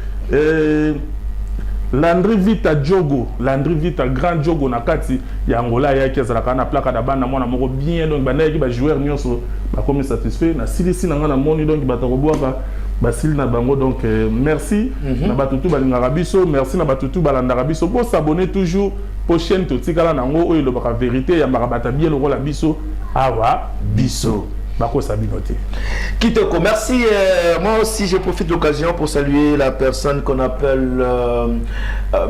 Landry Vita Jogo, Landry Vita grand Jogo na kati ya Angola, ayaki azalaka na plaka na banda mwana moko bien. Donc banda ayaki, bajoueur nyonso bakomi satisfait. Nasilisi na nga, namoni donc bato kobwaka basili na bango. Donc merci na bato tu balingaka biso, merci na bato tu balandaka biso. Bosabonner toujours po chaîne totikala nango oyo elobaka vérité, eyambaka bato bien lokola biso awa, biso bakosa bino te. Kitoko, merci. Moi aussi, je profite de l'occasion pour saluer la personne qu'on appelle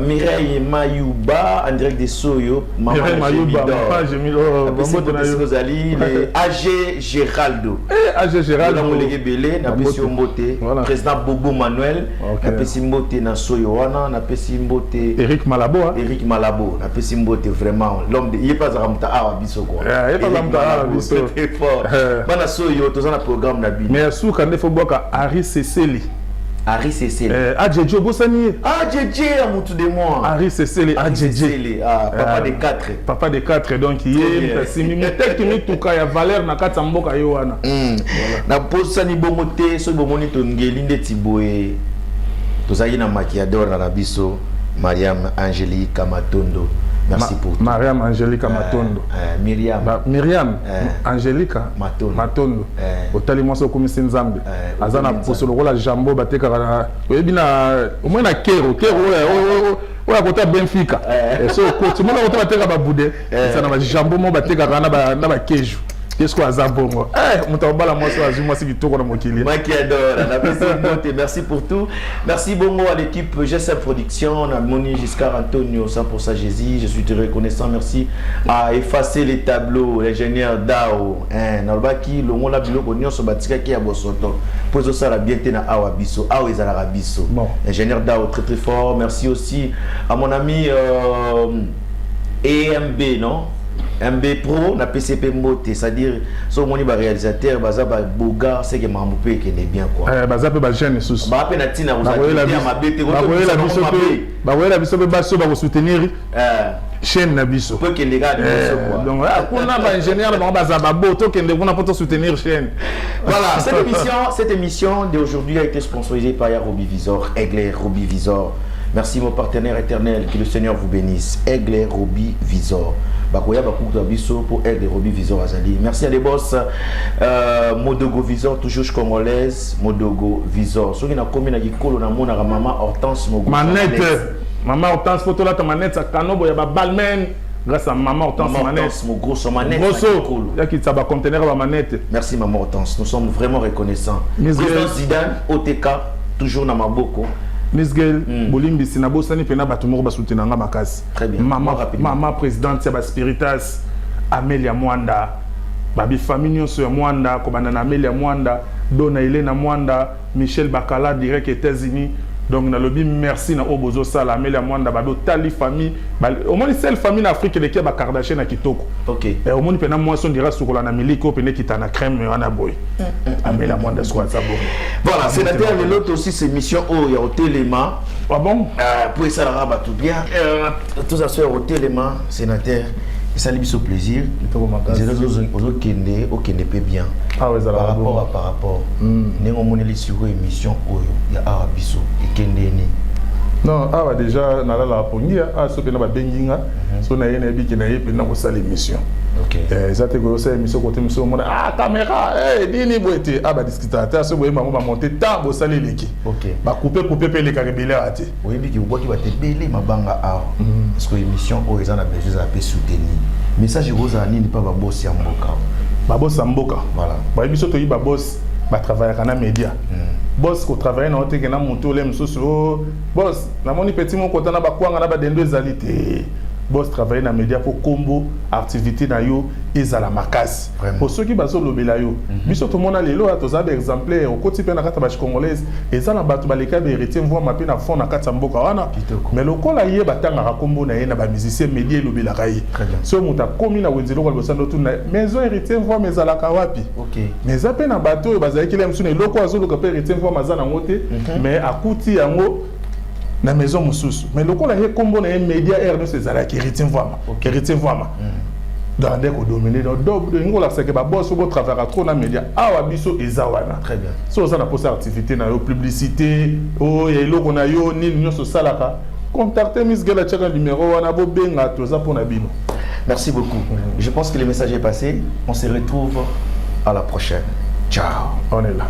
Mireille Mayuba, en direct des Soyo. Maman. Mireille Mayuba, Maman Jemidor, bambote na yo. Ozali, les AG Géraldo. Eh, AG Géraldo. Molege Bele, napesi yo mbote. Voilà. Président Bobo Manuel, napesi mbote na Soyo wana, napesi mbote. Eric Malabo, hein? Eric Malabo, napesi mbote vraiment. L'homme de il est pas muta awa biso quoi. Yeah, il est pas muta awa biso. Très fort. Bana Soyo, toza na programme na bino. Mais suka nde fo bwaka Harry Seseli. Harry Seseli. Eh, AJJ, obosani ye. Ah, JJ, à mutu de moi. Harry Seseli, AJJ. Seseli, ah, papa de 4. Papa de 4, donc ye moto asimi moteki mituka ya valeur na kati ya mboka ye wana. Naposani bongo te. Soki bomoni tongeli ndeti boye, tozalaki na maquillador na biso Mariam Angélique Matondo. Merci pour tout. Mariam Angélika Matondo. Myriam. Myriam Angélika Matondo. Matondo. Otali mwasi okomisi Nzambe. Aza na okomi. Poso lokola jambo batekaka na, oyebi, na omoi na kero kero oyo akota Benfica. So okoti, omoni akota bateka babude, eza na bajambo mo batekaka na bakeju. Ye siko aza bongo. Moto akobala mwasi oyo azwi mwasi kitoko na mokili. Maquiador, napesi mbote, merci pour tout. Merci bongo à l'équipe GSM Production, Moni Giscard Antonio, 100% Jésus, je suis très reconnaissant. Merci à effacer les tableaux, l'ingénieur Dao, hein, nalobaki longola biloko nyonso batikaki ya bosoto. Po ezosala bien te na awa biso, awa ezalaka biso. Bon. Ingénieur Dao, très très fort. Merci aussi à mon ami EMB, non? MB Pro na PCP mbote, c'est-à-dire so omoni ba réalisateur baza ba bogar, c'est que makambo mpe ekende bien quoi. Eh, baza mpe bajeune lisusu. Baa mpe na ntina Bakoyela kozala ya biso, mabe te. bakoyela biso mpe, bakoyela biso mpe basi oyo bakosoutenir chaîne na biso. Po ekende kaka liboso quoi. Donc ah, kuna baingénieur na bango baza babo, tokende kuna mpo tosoutenir chaîne. Voilà, cette émission d'aujourd'hui a été sponsorisée par Roby Visor, Aigle Roby Visor. Merci mon partenaire éternel, que le Seigneur vous bénisse. Aigle Roby Visor. Bakoya bakuta biso pour Aigle Roby Visor azali. Merci à les boss Modogo Visor, toujours congolaise, Modogo Visor. Soki na komi na kikolo na mona mama Hortense Mogo. Manette mama Hortense, fo tolata manette ya kanobo ya babalmain grâce à mama Hortense. Maman manette Hortense Mogo, son manette na grosso kikolo. Yakitisa baconteneur ya bamanette. Merci maman Hortense, nous sommes vraiment reconnaissants. Miss Président Grace. Zidane, OTK, toujours na maboko. Miss Gail, bolimbisi, nabosani mpena bato moko basoutenanga makasi. Très bien. Mama, Rapidement. mama présidente ya baspiritas Amelia Mwanda, babi famille nyonso ya Mwanda, kobanda na Amelia Mwanda, Dona Elena Mwanda, Michel Bakala direct États-Unis. Donc nalobi merci na oyo bozosala. Amelia Mwanda, babi otali famille, omoni seule famille na Afrique eleki ya bakardashian na kitoko. Omoni mpena mwasi ondira sukola na miliki oyo pene ekita na crème wana boye. Amelia Mwanda sikoyo aza bongo. Voilà, sénateur, lelo aussi c'est mission oyo ya otelema. Ah bon. Po esalaka bato bien. Toza so ya otelema, sénateur. Esali biso plaisir. Nzela ozokende, okende mpe bien. Awa ezalaka. Par rapport à par rapport ndenge omoneli sikoyo émission oyo ya awa biso ekende nini? Non, awa déjà nalalaka pongi. Awa so mpena babengi nga, so naye, nayebi ke naye mpena kosala émission. Eza te koyosala émission kote mosusu, omona ah caméra nini boye te. A badiscutaka te, so boyemba yango, bamonte ta bosala eleki, bacoupe coupe mpe elekaka ebele awa te. Oyebi ke obwaki bato ebele mabanga awa, parce que émission oyo eza na besoin ezala mpe soutenu. Message ekozala nini mpa babosi ya mboka? Babosi ya mboka? Voilà. Bayebi so toyi babosi batravaillaka na média. Boss, kotravaille na yo teke na motu ole mosusu o boss, namoni petit moko ta na bakwanga na badendo ezali te. Boss, travaille na média mpo kombo activité na yo ezala makasi, po soki bazolobela yo. Biso tomona lelo oyo toza baexemplaire. Okoti mpe na kati ya bache congolaise, eza na bato baleka bahéritier Mvwama mpe na fond na kati ya mboka wana. Mais lokola ye batangaka nkombo na ye na bamusicien, média elobelaka ye. So moto akomi na wenze, eloko liboso ando tuna: maison Héritier Mvwama ezalaka wapi? Mais eza mpe na bato oyo bazalaki le mosusu na eloko azoluka mpe Héritier Mvwama aza nango te, mais akuti yango na maison mosusu. Mais lokola ye nkombo na ye média aire nyonso ezalaki Héritier Mvwama, Héritier Mvwama, donc nde kodomine. Donc ndenge olakisaka baboss, botravaillaka trop na média. Awa biso eza wana. So oza na mposa activité na yo, publicité oyo eloko na yo nini nyonso osalaka, contacte Miss Gel, atiaka numéro wana, bobenga, toza mpona bino. Merci beaucoup. Je pense que le message est passé. On se retrouve à la prochaine. Ciao. On est là.